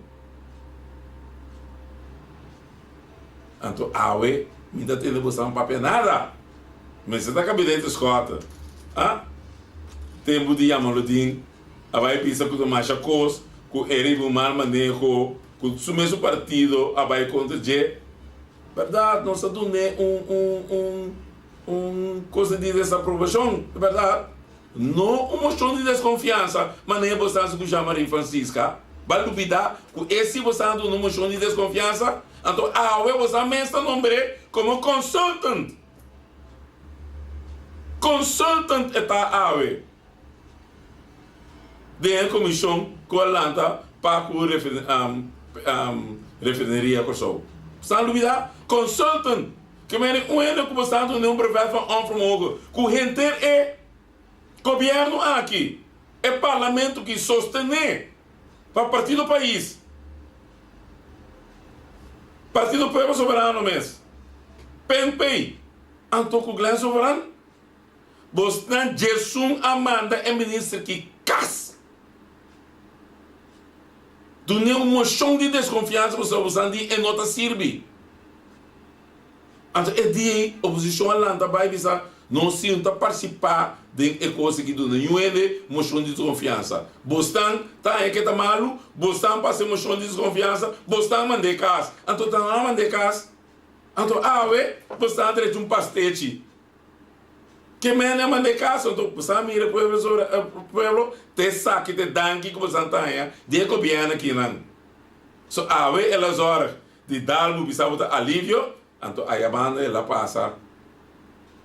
Anto awe mi ta tende boso papia nada. Mester ta gabinete Schotte. Ah? Tempu di Jamaludin a bai bisa ku ta masha kos ku e riba un mal maneho ku su mesun partido a bai kontra dje. Bèrdat nos a dun'é un un un un kos di desaprobashon, bèrdat? No un moshon di deskonfiansa manera bo sta hasi ku Jean Marie Francisca. Ba lubida ku e si bo sta duna un moshon di deskonfiansa, anto awe bo sa mes ta nombr'é komo consultant. Consultant e ta awe den e komishon ku a lanta pa ku Refineria Kòrsou. Bo sta lubida? Consultant! Ke mene un hende ku bo sta duna un brevet van onvermogen ku henter e. Gobièrnu aki, e parlamento ki sostené pa Partido Pais, Partido Pueblo Soberano mes, PNP, anto ku Glenn Soveran, bosnan djesun a manda e minister ki kas. Dun'é un moshon di deskonfiansa pasobra bosan di e no ta sirbi. Anto e dia ei oposishon a lanta bai bisa, Nos si no ta partisipá den e kos aki duna niun hende moshon di deskonfiansa. Bosnan ta haña ke ta malu, bosnan pasa e moshon di deskonfiansa, bosnan mand'é kas. Anto ta nan a mand'é kas. Anto awe bosnan a drecha un pastechi. Ke mene a mand'é kas. Anto bosnan a mira pueblo sobre pueblo ta esaki ta e danki ku bosnan ta haña di e gobièrnu akinan. So awe el a zòrg Di dal bo bisa bo ta alivio, anto aya banda el a pasa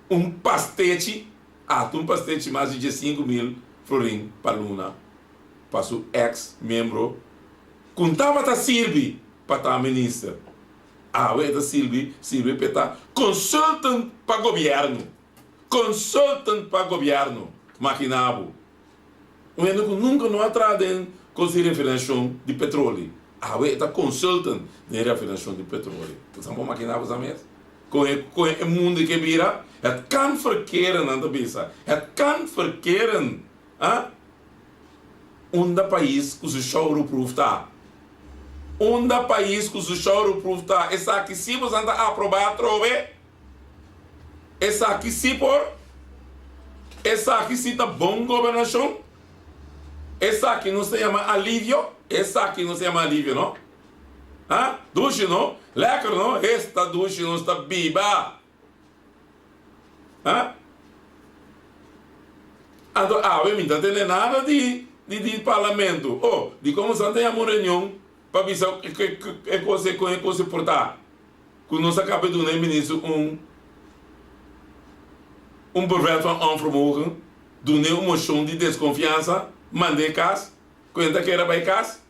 un pastechi, hasta un pastechi mas di 15,000 florin pa luna pa su ex miembro cu tabata sirbi pa ta minister. Awe e ta sirbi sirbi pa e ta consultant pa gobierno, consultant pa gobierno, magina bo. Un hende ku nunka no a traha den kos di refinashon di petroli, awe e ta consultant den refinashon di petroli. Bo sa por makina bo sa mes kon e kon e mundu ke bira? Het kan verkeren nan ta bisa, het kan verkeren, ha? Unda pais ku su showroeproef ta? Unda pais ku su showroeproef ta? Esaki si boso ta aproba atrobe? Esaki sí por? Esaki sí ta bon gobernashon? Esaki nos ta yama alivio? Esaki nos ta yama alivio, no? Ha? Dushi, no? Lekker, no? Esta dushi nos ta biba! Ha? Anto awe mi ta tende nada di di di parlamento. Oh, dikon boso ta yama un reunion pa bisa e kos e kon e kos e por ta? Ku nos a kaba duna e minister un un bevel van onvermogen, dun'é un moshon di deskonfiansa, mand'é kas, ku e ta kere bai kas,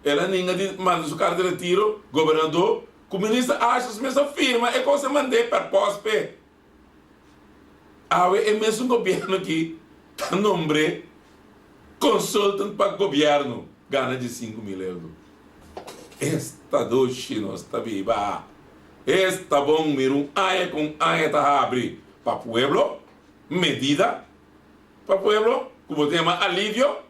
el a ninga di manda su karta di retiro, gobernador ku minister Asjes mes a firma e kos e mand'é per pòst p'e. Awe e mesun gobierno aki ta nombr'é consultant pa gobierno gana di 5000 euro. Esta dushi nos ta biba. Esta bon mira un aña ku un aña ta habri pa pueblo, medida pa pueblo ku bo ta yama alivio,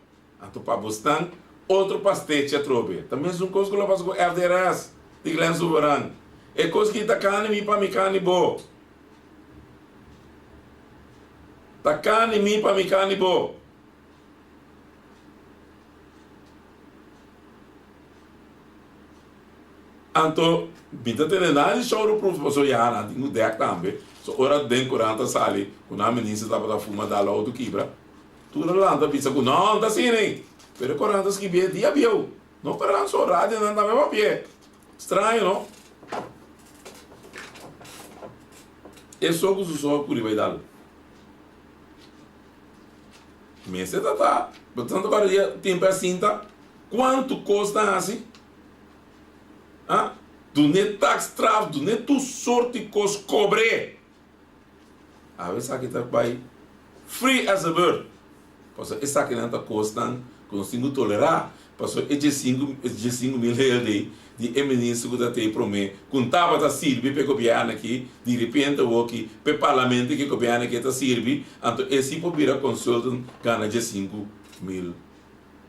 anto pa bosnan otro pastechi atrobe. Ta mesun kos ku lo pasa ku FDRS di Glenn Souveran. E kos ki ta kani mi pa mi kani bo. Ta kani mi pa mi kani bo. Anto mi ta tene nan di showroeproef pasobra ya nan tin ku dèk tambe. So ora den kurant a sali ku nan minister tabata fuma dal outo kibra, tur a lanta bisa ku no, no ta asina ei. Pero e korant a skibié dia bieu. No korant so, radionan tambe papié. Straño no? E so ku su so a kuri bai dal. Mester ta ta, bo ta tantu dia tempu a sinta, kuantu kos ta hasi? Ha? Dun'é taakstraf, dun'é tur sorti kos, kobr'é. Awe esaki ta bai free as a bird. Pasobra esakinan ta kosnan ku nos tin ku tolerá. Pasobra e diesinku e diesinku mil hende di e minister ku ta tei promé ku n tabata sirbi pa e gobièrnu aki, di repente awoki pa e parlamento ku e gobièrnu aki ta sirbi, anto e si por bira consultant gana 15,000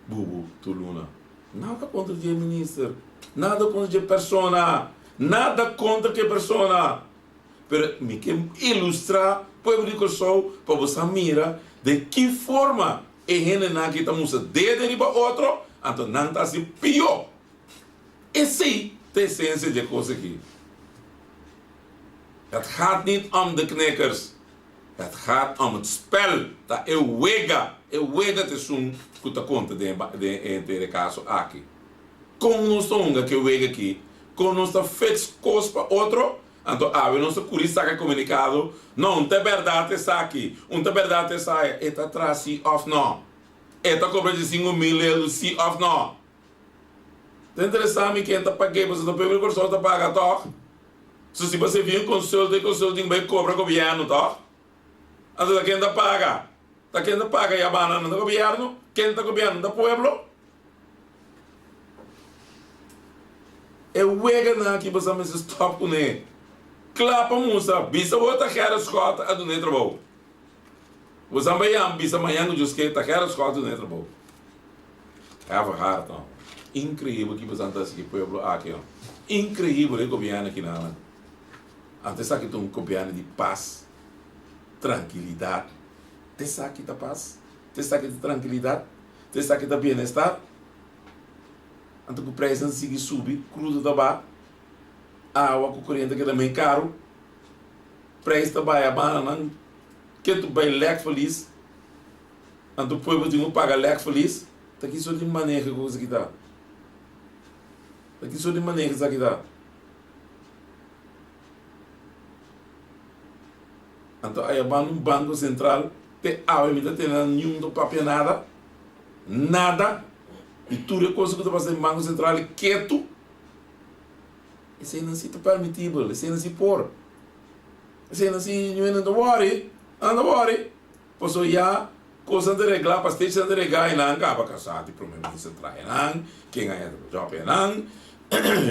bubu tur luna. Nada kontra di e minister, nada kontra di e persona, nada kontra ku e persona. Pero mi ke ilustrá pueblo di Kòrsou pa bo sa mira den ki forma e hendenan aki ta mustra dede riba otro, anto nan ta hasi pió. Esei ta esensia di e kos aki. Het gaat niet om de knikkers, het gaat om het spel. Ta e wega, e wega ta esun ku ta konta den e henter e kaso aki. Kon nos ta hunga ku e wega aki? Kon nos ta fix kos pa otro? Anto awe nos ta kuri saka komunikado, No, un ta bèrdat esaki, un ta bèrdat esaya. E ta traha si òf no? E ta kobra 15,000 euro si òf no? Ta interesá mi ken ta pag'é, pasobra ta pueblo di Kòrsou ta paga tòg. So si bo hasi un konsulta, e konsulta tin ku bai kobra gobièrnu tòg. Anto ta ken ta paga? Ta ken ta paga e abana nan? Ta gobièrnu? Ken ta gobièrnu? Ta pueblo? E weganan aki boso a mester stòp kuné. Kla pa musa, bisa bo ta Gerrit Schotte a duna e trabou. Boso a bai yama bisa mañan ku Dios ke ta Gerrit Schotte a duna e trabou. Have a heart no. Inkreibel ki boso a hasi ku e pueblo aki no. Inkreibel e gobièrnu aki nan. Anto esaki ta un gobièrnu di pas, trankilidat. Esaki ta pas? Esaki ta trankilidat? Ta esaki ta bienestar? Anto ku preisnan sigui subi, krudo ta baha, awa ku koriente keda mei karu, preis ta bai abana nan ketu bai lek felis, anto pueblo tin ku paga lek felis, ta ki sort di maneho ku esaki ta? Ta ki sort di maneho esaki ta? Anto aya banda un banko sentral te awe mi ta tene nan niun ta papia nada, nada di tur e cosa ku ta pasa den banko sentral e ketu. Esei nan si ta permitibel, esei nan si por. Esei nan si niun hende no ta wòri, nan ta wòri. Pasobra ya kosnan ta reglá, pastechinan ta reglá i nan kaba kasá di prome minister traha nan, ken a entra pa jòb nan,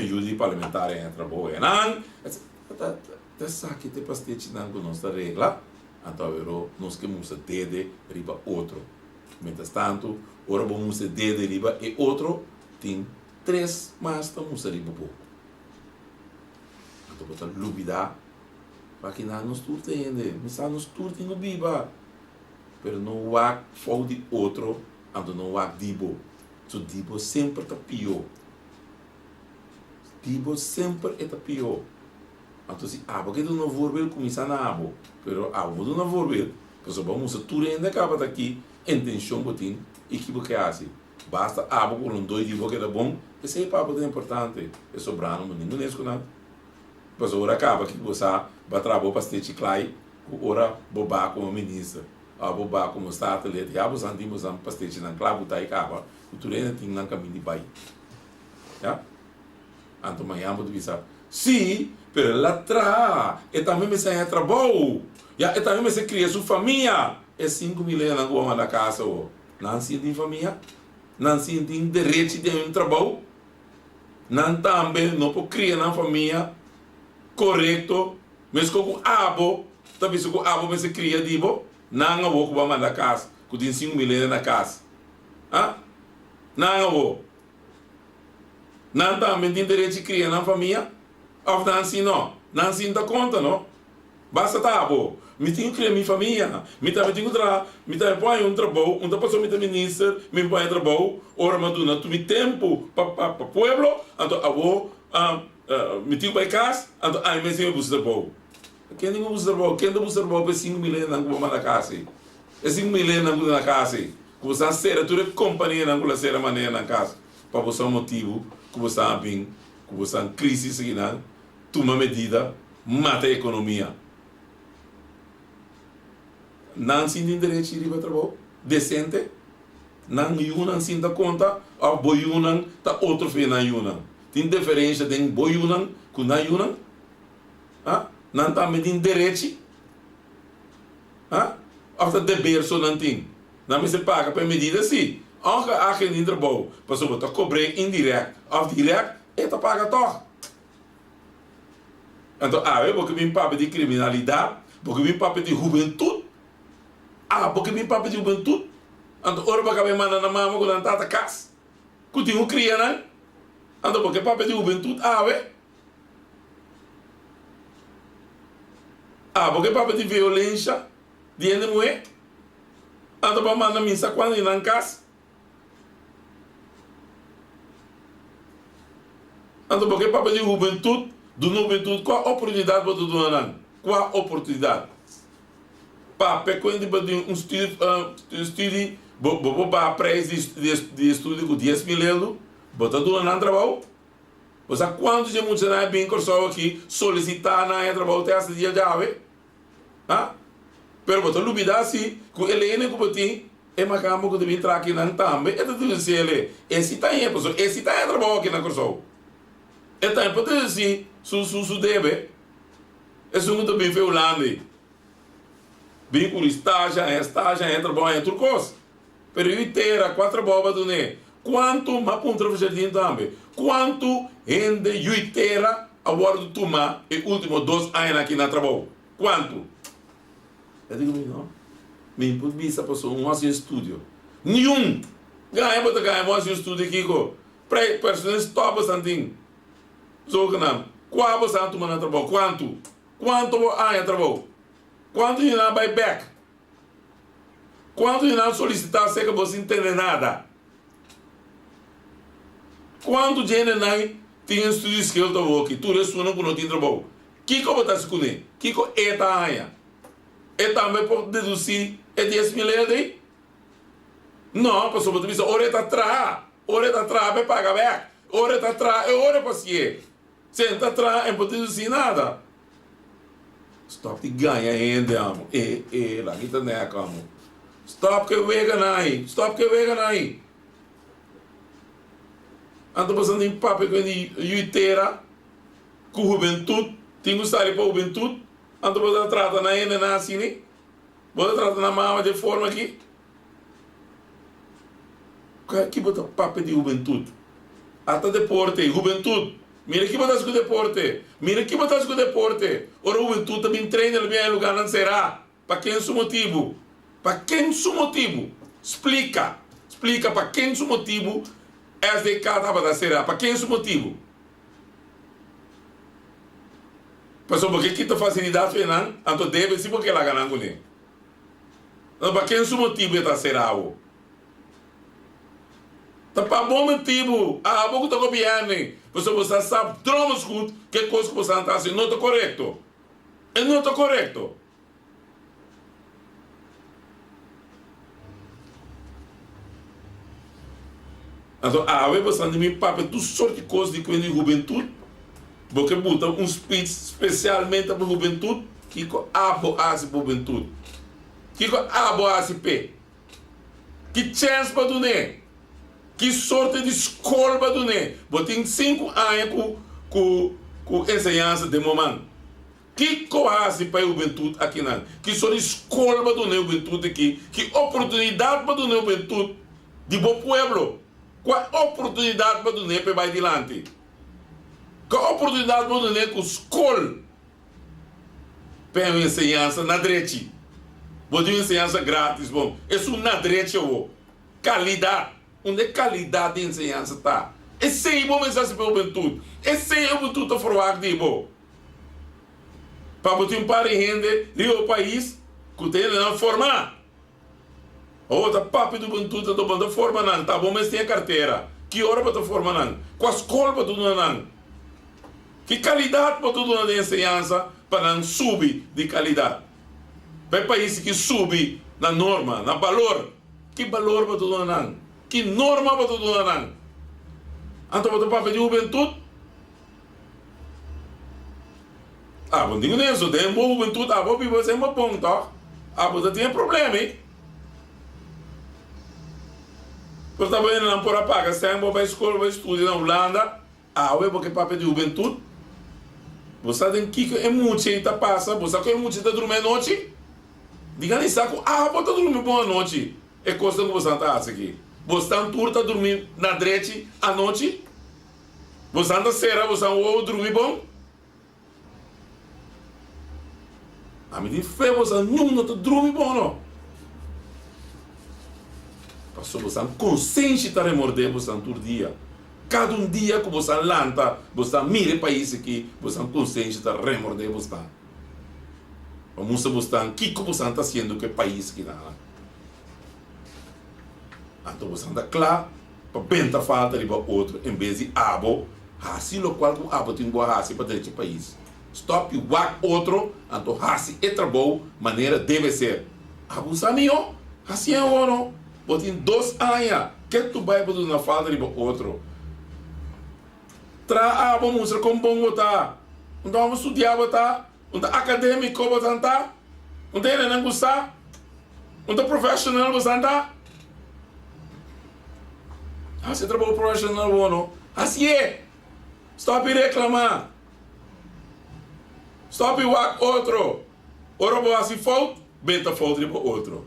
yu di parlamentario a entra trabou nan, etc. Ta esaki ta e pastechinan ku nos ta regla, anto aweró nos ke mustra dede riba otro. Mientras tanto, ora bo mustra e dede riba e otro, tin tres mas ta mustra riba bo. Anto bo ta lubidá pa kinan nos tur ta hende. Mi sa nos tur tin ku biba, pero no wak fout di otro, anto no wak di bo. So di bo semper ta pió. Di bo semper e ta pió. Anto si abo ke duna voorbeeld kuminsá na abo, pero abo bo duna voorbeeld pasobra bo a mustra tur hende kaba ta ki intenshon bo tin i ki bo ke hasi. Basta abo ku rondoi di bo keda bon, esei pa abo ta importante. E sobrano bo ningun es ku nan. Pasobra ora kaba ki bo sa bo a traha bo pastechi klai ku ora bo ba komo minister òf bo ba komo statenlid ya bo san tin bo san pastechinan kla bo ta i kaba ku tur hende tin nan kaminda di bai. Ya. Anto mañan bo ta bisa, Sí, pero el a traha, e tambe mester haña trabou. Ya, e tambe mester kria su famia. E 5000 enan ku bo a manda kas awor, nan sí tin famia? Nan sí tin derechi di haña un trabou? Nan tambe no por kria nan famia korekto meskos ku abo ta bisa ku abo mester kria di bo? Nan awor ku bo a manda kas, ku tin 5000 ene na kas, ah? Nan awor. Nan tambe tin derechi kria nan famia? Of nan si no? Nan si no ta konta no. Basta ta abo. Mi tin ku kria mi famia. Mi tambe tin ku traha. Mi tambe por haña un trabou. Un ta pasobra mi ta minister, mi por haña trabou. Ora mi a duna tur mi tempu pa pa pueblo, anto abo mi tin ku bai kas, anto ami mes tin ku buska trabou. Ken tin ku buska trabou? Ken ta buska trabou pa e 5000 hendenan ku bo manda kas ei? E 5000 hendenan ku ta na kas ei? Ku bo sa sera tur e kompanianan ku la sera manera nan kas pa bo sa motibu ku bo sa bin ku bo sa krisis akinan tuma medida mata ekonomia. Nan sin tin derechi riba trabou desente? Nan yunan sin ta konta òf bo yunan ta otro fe nan yunan? Tin deferensha den bo yunan ku nan yunan? Ha? Nan tambe tin derechi? Ha? Of ta deber so nan tin? Nan mester paga pa e medida si. Aunke agen tin trabou, pasobra bo ta kobr'é indirèkt of dirèkt, e ta paga tòg. Anto awe bo ke bin papia di kriminalidat, bo ke bin papia di hubentut. Ah, bo ke bin papia di hubentut? Anto ora bo a kaba e manda nan mama ku nan tata kas, ku tin ku kria nan, anto bo ke papia di hubentut awe? Abo ke papia di violensha di hende muhé? Anto bo a manda misa kuando di nan kas? Anto bo ke papia di hubentut? Duna hubentut kua oportunidat bo ta duna nan? Kua oportunidat? Papia ku hende bo tin un studi, bo por baha preis di estudio ku 10,000 euro, bo ta duna nan trabou? Bo sa kuantu dje muchanan a bin Kòrsou aki solisitá nan haña trabou te hasta dia djawe? Ha? Pero bo ta lubidá si ku e leinan ku bo tin, e makamba ku ta bin traha akinan tambe e ta dedusi el. E si ta haña pasobra e si ta haña trabou aki na Kòrsou. E tambe por dedusi su su su debe. Esun ku ta bin fe Hulanda ei. Bin ku stage, haña stage, haña trabou, haña tur kos. Pero yu tera, kua trabou bo a dun'é? Kuantu, m'a puntra Fisherdin tambe, kuantu hende yu tera a wòrdu tumá e último dos añanan aki na trabou? Kuantu? E di ku mi, no, mi por bisa pasobra un hasi un estudio. Niun! Gaña bo ta gaña bo hasi un estudio kiko? Prei, personeel stòp bosan tin. Zogenaamd, kua bosan a tuma na trabou? Kuantu? Kuantu bo aña trabou? Kuantu di nan a bai bèk? Kuantu di nan a solisitá serka bo sin tene nada? Kuantu djene nan tin e studieschuld awoki? Tur esunnan ku no tin trabou. Kiko bo ta hasi kuné? Kiko e ta haña? E tambe por dedusí e 10,000 euro ei? No, pasobra bo ta bisa ora e ta traha, ora e ta traha pa e paga bèk, ora e ta traha e ora e por hasié. Si e ta traha e por dedusí nada. Stop di gaña hende amo. E e laga ta nek amo. Stop ke weganan ai. Stop ke weganan ai. Anto boso tin papia ku hende yui tera ku hubentut tin ku sali pa hubentut anto bo ta trata nan hendenan asina bo ta trata nan mama di e forma aki. Ki bo ta papia di hubentut? Ata deporte, hubentut! Mira ki bo ta hasi ku deporte! Mira ki bo ta hasi ku deporte! Ora hubentut ta bin traina lo bin haña lugarnan será. Pa ken su motibu? Pa ken su motibu? Splika! Splika pa ken su motibu SDK tabata será. Pa ken su motibu? Pasobra bo ke kita fasilidat for nan, anto debe si bo ke laga nan kuné. No pa ken su motibu e ta sera awo? Ta pa bo motibu, abo ku ta gobierne, pasobra bo sa sa dromes goed ke kos ku bo sa ta hasi no ta korekto. E no ta korekto. Anto awe bo sa di mi papia tur sort di kos di kuende di hubentut. Bo ke buta un speech spesialmente pa hubentut? Kiko abo hasi pa hubentut? Kiko abo hasi p'e? Ki chèns bo a dun'é? Ki sorte di skol bo a dun'é? Bo tin sinku aña ku ku ku enseñansa den bo man. Kiko hasi pa e hubentut akinan? Ki sort di skol bo a duna e hubentut aki? Ki oportunidat bo a duna e hubentut di bo pueblo? Kua oportunidat bo a dun'é pa e bai dilanti? Kua oportunidat bo dun'é ku skol pa e un enseñansa na drechi? Bo di un enseñansa gratis, bon, esun na drechi awo. Kalidat. Unda e kalidat di enseñansa ta? Esei bo mester hasi pa e hubentut. Esei e hubentut ta ferwagt di bo. Pa bo tin un par di hende riba bo pais ku ta hendenan formá. Ora bo ta papia di hubentut anto bo no ta forma nan, ta bo mes tin e kartera. Ki ora bo ta forma nan? Kua skol bo ta duna nan? Ki kalidat bo ta duna den enseñansa pa nan subi di kalidat? Pa e pais ki subi na norma, na balor. Ki balor bo ta duna nan? Ki norma bo ta duna nan? Anto bo ta papia di hubentut? Abo no tin eso, den bo hubentut abo biba semper bon tòg? Abo ta tin e problema ei. Por ta bo hendenan por a paga sèn bo bai skol, bo bai studia na Hulanda, awe bo ke papia di hubentut? Bo sa den kiko e mucha ei ta pasa? Bo sa ku e mucha ta drumi anochi? Diga ni sa ku abo ta drumi bon anochi, e kosnan ku bosan ta hasi aki. Bosnan tur ta drumi na drechi anochi? Bosan ta sera bosan wowo drumi bon? Ami tin fe bosan niun no ta drumi bon no. Pasobra bosan konsenshi ta remordé bosan tur dia. Kada un dia ku bosan lanta, bosan mira e pais aki, bosan konsenshi ta remordé bosan. Pa mustra bosan kiko bosan ta hasiendo ku e pais aki nan. Anto bosan ta kla pa benta falta riba otro en bes di abo hasi lokual ku abo tin ku a hasi pa drecha pais. Stop di wak otro anto hasi e trabou manera debe ser. Abo sa mihó, hasié awor no. Bo tin dos aña ke tu bai bo duna falta riba otro. Traha abo mustra kon bon bo ta. Un ta hopi studiá bo ta, un ta akadémiko bo ta, un ta hendenan ku sa. Un ta professional bo san ta? Hasi trabou professional bo no. Hasié! Stop di reclama. Stop di wak otro. Ora bo hasi fout, Benta fout riba otro.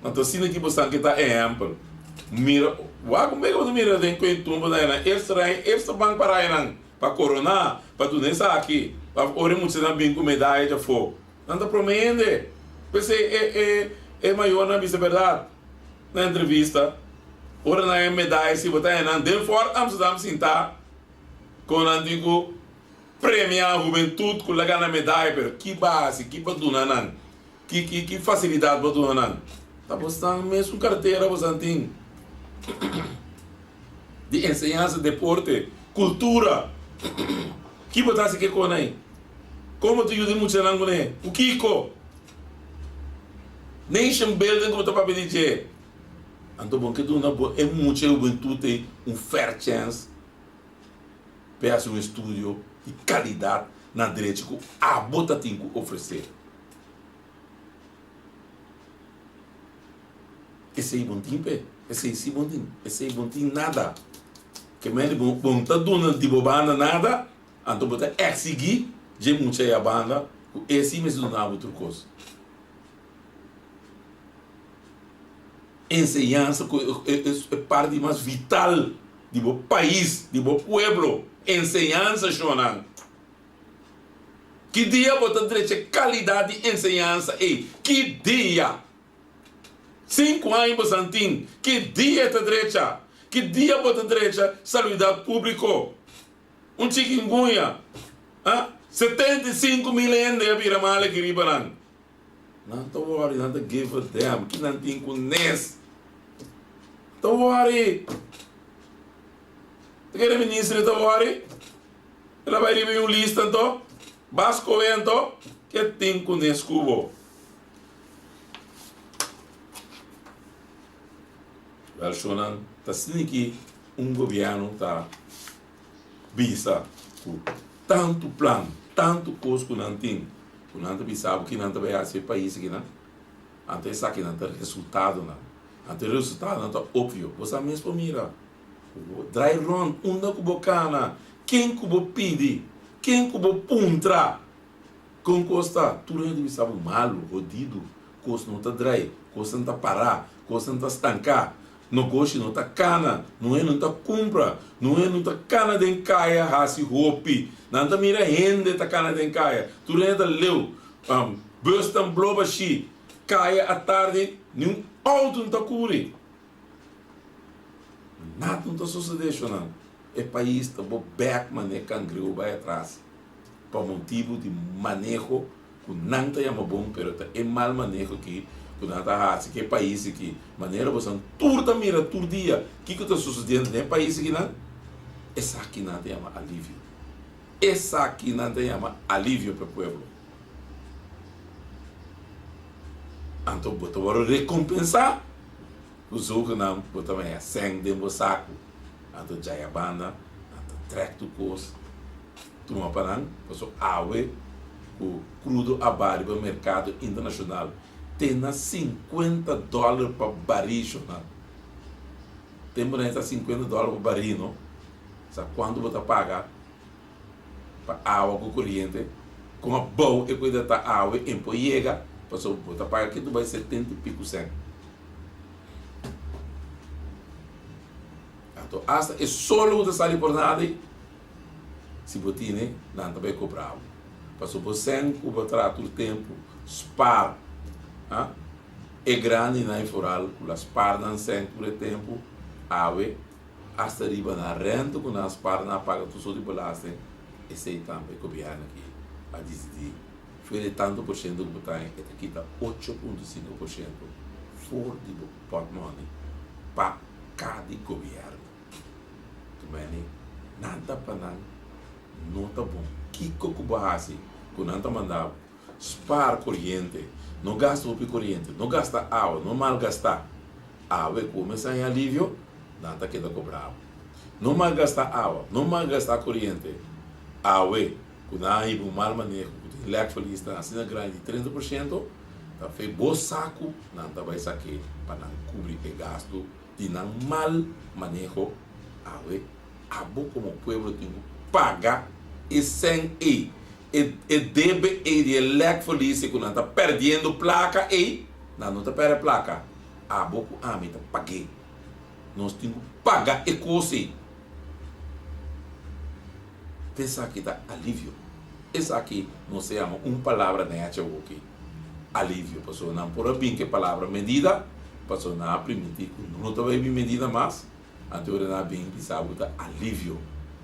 Anto asina ki bosan ke ta ehempel. Mira, wak un bega bo ta mira den Quentum bo ta haña nan eerste rij, eerste bank pa raya nan, pa korona, pa duna esaki, pa ora e muchanan bin ku medaya djafó. Nan ta prome hende. P'esei e e e mayornan a bisa bèrdat na entrevista, ora nan haña medaya si bo ta haña nan den Fort Amsterdam sintá kon nan tin ku premia hubentut ku la gana medaya, pero ki base, ki pa duna nan? Ki ki ki fasilidat bo duna nan? Ta bosnan mesun kartera bosan tin di enseñansa, deporte, kultura. Ki bo ta hasi ke kona ei? Kon bo ta yuda e muchanan kuné? Ku kiko? Nation building ku bo ta papia di dje. Anto bo ke duna bo e mucha e hubentut ei un fair chance pa e hasi un estudio di kalidat na derecho ku abo ta tin ku ofresé. Esei bon tin p'e, esei si bon tin, esei bon tin nada. Ke mende bo bon ta duna di bo banda nada, anto bo ta eksigí dje mucha e a banda ku e si mester duna bo tur kos. Enseñansa ku e parti mas vital di bo pais, di bo pueblo, enseñansa shonnan. Ki dia bo ta drecha e kalidat di enseñansa ei? Ki dia? Sinku aña bo san tin. Ki dia e ta drecha? Ki dia bo ta drecha saluidat públiko? Un chikingunya, ha? 75.000 hende a bira mal aki riba nan. Nan ta wòri, nan ta give a damn. Ki nan tin ku nes? Ta wòri. Ta kere minister ta wòri? El a bai riba un lista anto, ba skohe anto, ke tin ku nes ku bo. Wèl shonnan ta sniki un gobièrnu ta bisa ku tantu plan, tantu kos ku nan tin, ku nan ta bisa bo ki nan ta bai hasi e pais akinan, anto esakinan ta resultadonan. Anto e resultadonan ta opvio, bo sa mes por mira. Bo drai rond unda ku bo kana, ken ku bo pidi, ken ku bo puntra. Kon kos ta? Tur hende bisa bo malu, hodidu, kos no ta drai, kosnan ta pará, kosnan ta stanká, nogoshi no ta kana, no hende no ta kumpra, no hende no ta kana den kaya hasi hopi. Nan ta mira hende ta kana den kaya, tur hende ta leu, busnan blo bashí, kaya atardi niun outo no ta kuri. Nada no ta sosodé shonnan. E pais ta bo bek manera kangreu bai atras pa motibu di maneho ku nan ta yama bon pero ta e mal maneho aki ku nan ta hasi ku e pais aki. Manera boso tur ta mira tur dia kiko ta sosodiendo den e pais akinan, esaki nan ta yama alivio. Esaki nan ta yama alivio pa e pueblo. Anto bo ta wòrdu rekompensá ku zogenaamd bo ta haña sèn den bo saku. Anto djaya banda nan ta trèk tur kos tuma pa nan, pasobra awe ku krudo a baha riba merkado internashonal te na sinkuenta dòler pa barí shonnan. Tempu nan e ta sinkuenta dòler pa barí no, sa kuantu bo ta paga? Pa awa ku koriente, kon abou e kuida ta awe en por yega, pasobra bo ta paga kitu bai setenta i piku sènt. Anto asta e solo ku ta sali por nada ei, si bo tine, nan ta bai kobra bo. Pasobra bo sènt ku bo traha tur tempu spar, ha, e grandinan ei foral ku la spar nan sènt tur e tempu, awe Hasta riba nan renta ku nan spar nan a paga tur sort di belasting, esei tambe gobièrnu aki a disidí for e tantu por shento ku bo ta haña e ta kita 8.5% for di bo pòtmòni pa ka di gobièrnu. Tu meni nada pa nan no ta bon. Kiko ku bo hasi ku nan ta manda bo? Spar koriente, no gasta hopi koriente, no gasta awa, no malgastá. Awe ku bo mester haña alivio, nan ta keda kobra bo. No malgastá awa, no malgastá koriente. Awe ku nan a hiba un mal maneho ku tin lèkverlies ta asina grandi di 30%, ta fe bo saku nan ta bai sak'é pa nan kubri e gastu di nan mal maneho. Awe abo komo pueblo tin ku paga e sèn ei. E e debe ei di e lèkverlies ei ku nan ta pèrdiendo plaka ei, nan no ta pèrdè plaka, abo ku ami ta pag'é. Nos tin ku paga e kos ei. Ta esaki ta alivio. Esaki nos ta yama un palabra nèchi awoki, alivio, pasobra nan por a bin ku e palabra medida, pasobra nan a primintí ku no ta bai bin medida mas. Anto ora nan a bin bisa bo ta alivio.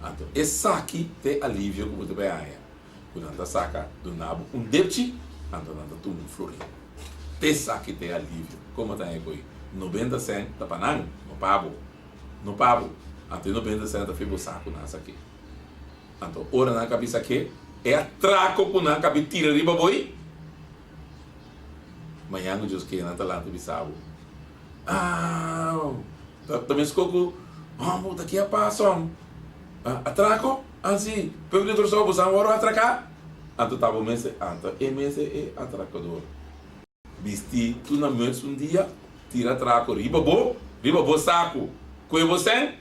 Anto esaki ta e alivio ku bo ta bai haña, ku nan ta saka duna bo un depchi, anto nan ta tuma un florin. Ta esaki ta e alivio. Komo ta haña koe nobenta sènt ta pa nan, no pa bo. No pa bo. Anto e nobenta sènt ta fi bo saku nan a sak'é. Anto ora nan a kabi sak'é, e atrako ku nan a kabi tira riba bo ei, mañan ku Dios ke nan ta lanta bisa bo, Ah, ta meskó ku, Hòmber, ta ki a pasa, hòm? Atrako? Ah, si, pueblo di Kòrsou, boso a wòrdu atraká? Anto ta bo mes, anto e mes e atrakador. Bisti tur na muts un dia, tira atrako riba bo, riba bo saku, kue bo sèn.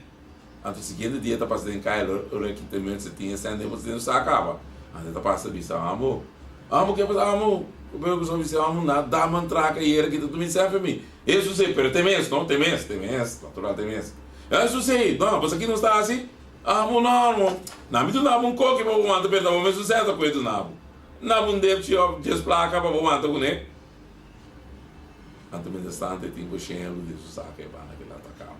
Anto siguiente dia ta pasa den kaya, ora e kita e muts e tin e sèn den bo saku kaba. Anto e ta pasa bisa, Hòmber, hòmber, ke pasa, hòmber? Pueblo di Kòrsou bisa, Hòmber, na dam un traka ayera kita tur mi sèn pa mi. Hesus ei, pero te mes, no? Te mes, te mes, natural te mes. Hesus ei, no, pues aki nos ta hasi? Amo, no, amo. Na mi duna bo un koki pa bo wanta, pero ta bo mes un sènta ku e duna bo. Na bo un depchi òf djes plaka pa bo wanta kuné. Anto mientrastante e tin ku shelu den su saka e banda ku el a ataka bo.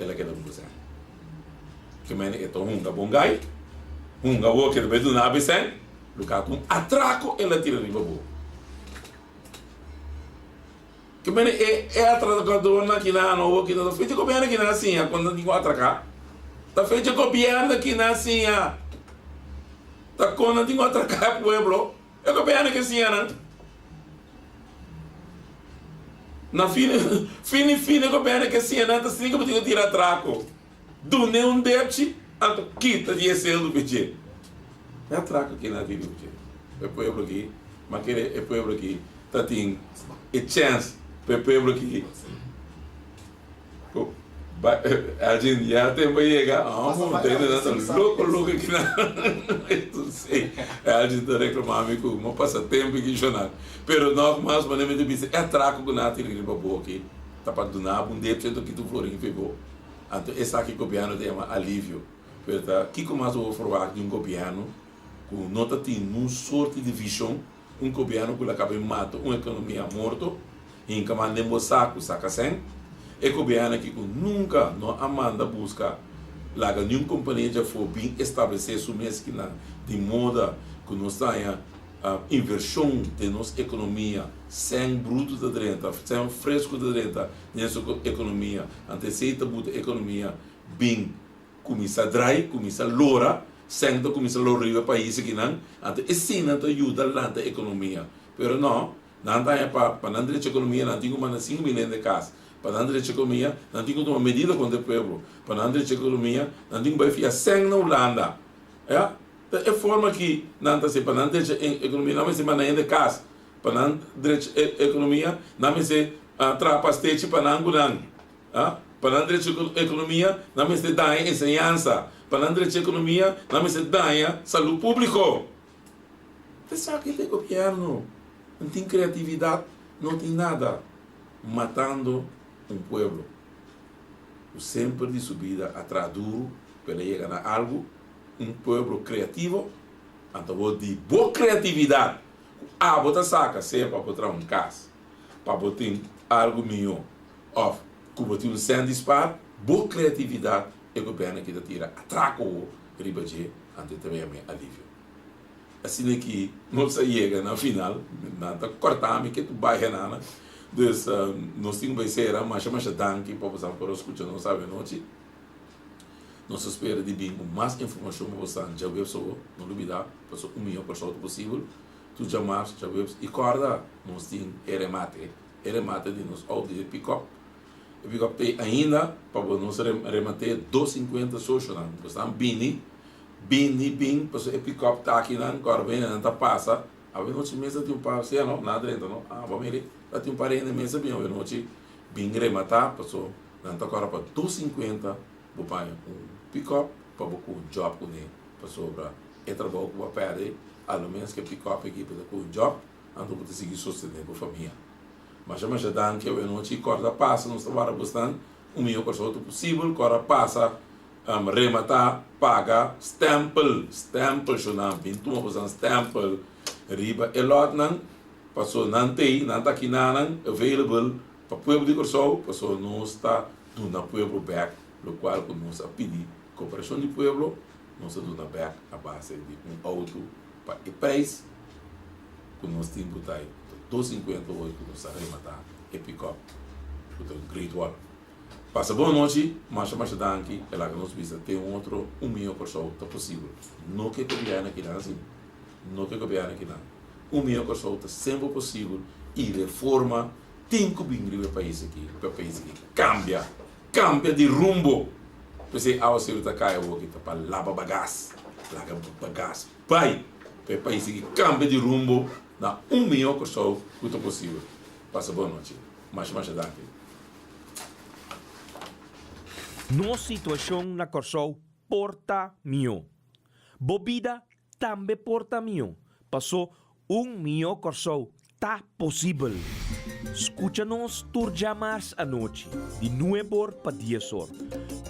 El a keda ku bo sèn. Ke mene e ta hunga bon gai, hunga awor ke ta bai duna bo e sèn. Luka ku un atrako el a tira riba bo. Ke mene e e atrakadornan ki nan anobo ki ta fecha gobièrnu ki nan a siña kon nan tin ku atraká? Ta fecha gobièrnu ki nan a siña ta kon nan tin ku atraká e pueblo? E gobièrnu ke siña nan. Na fini fini fini e gobièrnu ke siña nan ta siña ku bo tin ku tira atrako. Dun'é un depchi, anto kita di e seldu pe dje. E atrako ki nan tin dje. E pueblo aki, ma kere e pueblo aki ta tin e chèns pa e pueblo aki ku bai Elgin ya tempo a yega amo ta hende nan ta loko loko aki nan Elgin ta reklama mi ku mo pasa tempo aki shonal pero nogmas manera mi ta bisa e atrako ku nan a tira riba bo aki ta pa duna bo un depchi anto kita un florin fe bo. Anto esaki gobièrnu ta yama alivio. Pero ta kiko mas bo por ferwagt di un gobièrnu ku no ta tin nun sorti di vishon, un gobièrnu ku la kaba e mata un ekonomia morto, hinka man den bo saku saka sèn, e gobièrnu aki ku nunka no a manda buska laga niun kompania djafó bin establesé su mes kinan di moda ku nos ta haña invershon den nos ekonomia, sèn brutu ta drenta, sèn fresku ta drenta den nos ekonomia. Anto esei ta buta ekonomia bin kuminsá drai, kuminsá lora, sèn ta kuminsá lora riba e pais akinan, anto eseinan ta yuda lanta ekonomia. Pero no, nan ta haña pa pa nan drecha ekonomia nan tin ku manda 5000 hende kas, pa nan drecha ekonomia nan tin ku tuma medida kontra e pueblo, pa nan drecha ekonomia nan tin ku bai fia sèn na Hulanda. Ya, ta e forma ki nan ta hasi pa nan drecha ekonomia nan mester manda hende kas, Pa nan drecha e ekonomia, nan mester traha pastechi pa nan ku nan. Pa nan drecha ekonomia, nan mester daña enseñansa. Pa nan drecha ekonomia, nan mester daña salú públiko. Esaki ta e gobièrnu. No tin kreatividat, no tin nada. Matando un pueblo ku semper di su bida a traha duru pa el a yega na algu, un pueblo kreativo, anto bo di bo kreatividat Ku abo ta saka sea pa bo traha un kas, pa bo tin algu mihó òf ku bo tin un sèn di spar, bo kreatividat e gobièrnu aki ta tira atrako bo riba dje anto e ta yam'é alivio. Asina ki nos a yega na final, nan ta kòrta mi ke tu bai henana, dus nos tin ku bai sera. Masha masha danki pa boso por a skucha nos awe nochi. Nos ta spera di bin ku mas informashon pa boso djaweps awor. No lubida, pasobra un mihó Kòrsou ta posibel. Tur djamars, djaweps i kòrda nos tin e remate, e remate di nos outo di e pikòp. E pikòp t'ei ainda pa bo nos remat'é 250 soshonan. Boso ta bini, bini, bin, pasobra e pikòp ta akinan, kòrda bo hendenan ta pasa. Awenochi mes ta tin un par, sea no, nan a drenta no, ah bo mira, ta tin un par hende mes a bin awenochi bin rematá, pasobra nan ta kòrda pa 250 bo paña un pikòp. pa bo ku un job kuné pasobra e trabou ku bo a pèrdè alomenos ku e pikòp aki bo ta ku un job anto bo ta sigui sostené bo famia. Masha masha danki awenochi kòrda pasa nos ta wara bosnan un mihó Kòrsou ta posibel kòrda pasa rematá paga stèmpel stèmpel shonnan bin tuma bosnan stèmpel riba e lòtnan paso nan t'ei nan ta akinanan available pa pueblo di Kòrsou paso nos ta duna pueblo bèk lokual ku nos a pidi koperashon di pueblo nos a duna bèk a base di un outo pa e preis ku nos tin ku ta 250 hoy ku nos a rematá e pikòp ku ta un Great Wall. Pasa bon nochi, masha masha danki e laga nos bisa te un otro un mihó Kòrsou ta posibel. No ke gobièrnu akinan si, no ke gobièrnu akinan. Un mihó Kòrsou ta semper posibel i reforma tin ku bin riba e pais aki pa e pais aki kambia, kambia di rumbo. P'esei awaseru ta kai awoki ta pa laba bagas, laga bagas bai pa e pais aki kambia di rumbo na un mihó Kòrsou ku ta posibel. Pasa bon nochi. Masha masha danki. Nos situashon na Kòrsou por ta mihó. Bo bida tambe por ta mihó, pasó un mihó Kòrsou ta posibel. Skucha nos tur djamars anochi di nueb'or pa dies'or,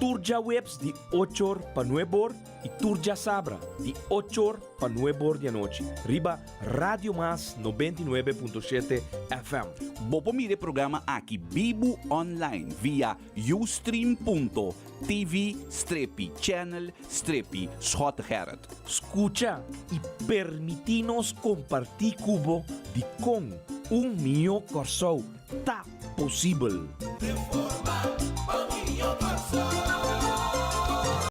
tur djaweps di och'or pa nueb'or i tur djasabra di och'or pa nueb'or di anochi riba Radio Mas 99.7 FM. Bo por mira e programa aki bibu online via ustream.tv strepi channel strepi Schottegerrit. Skucha i permití nos kompartí ku bo dikon un mihó Kòrsou ta posibel. Reforma.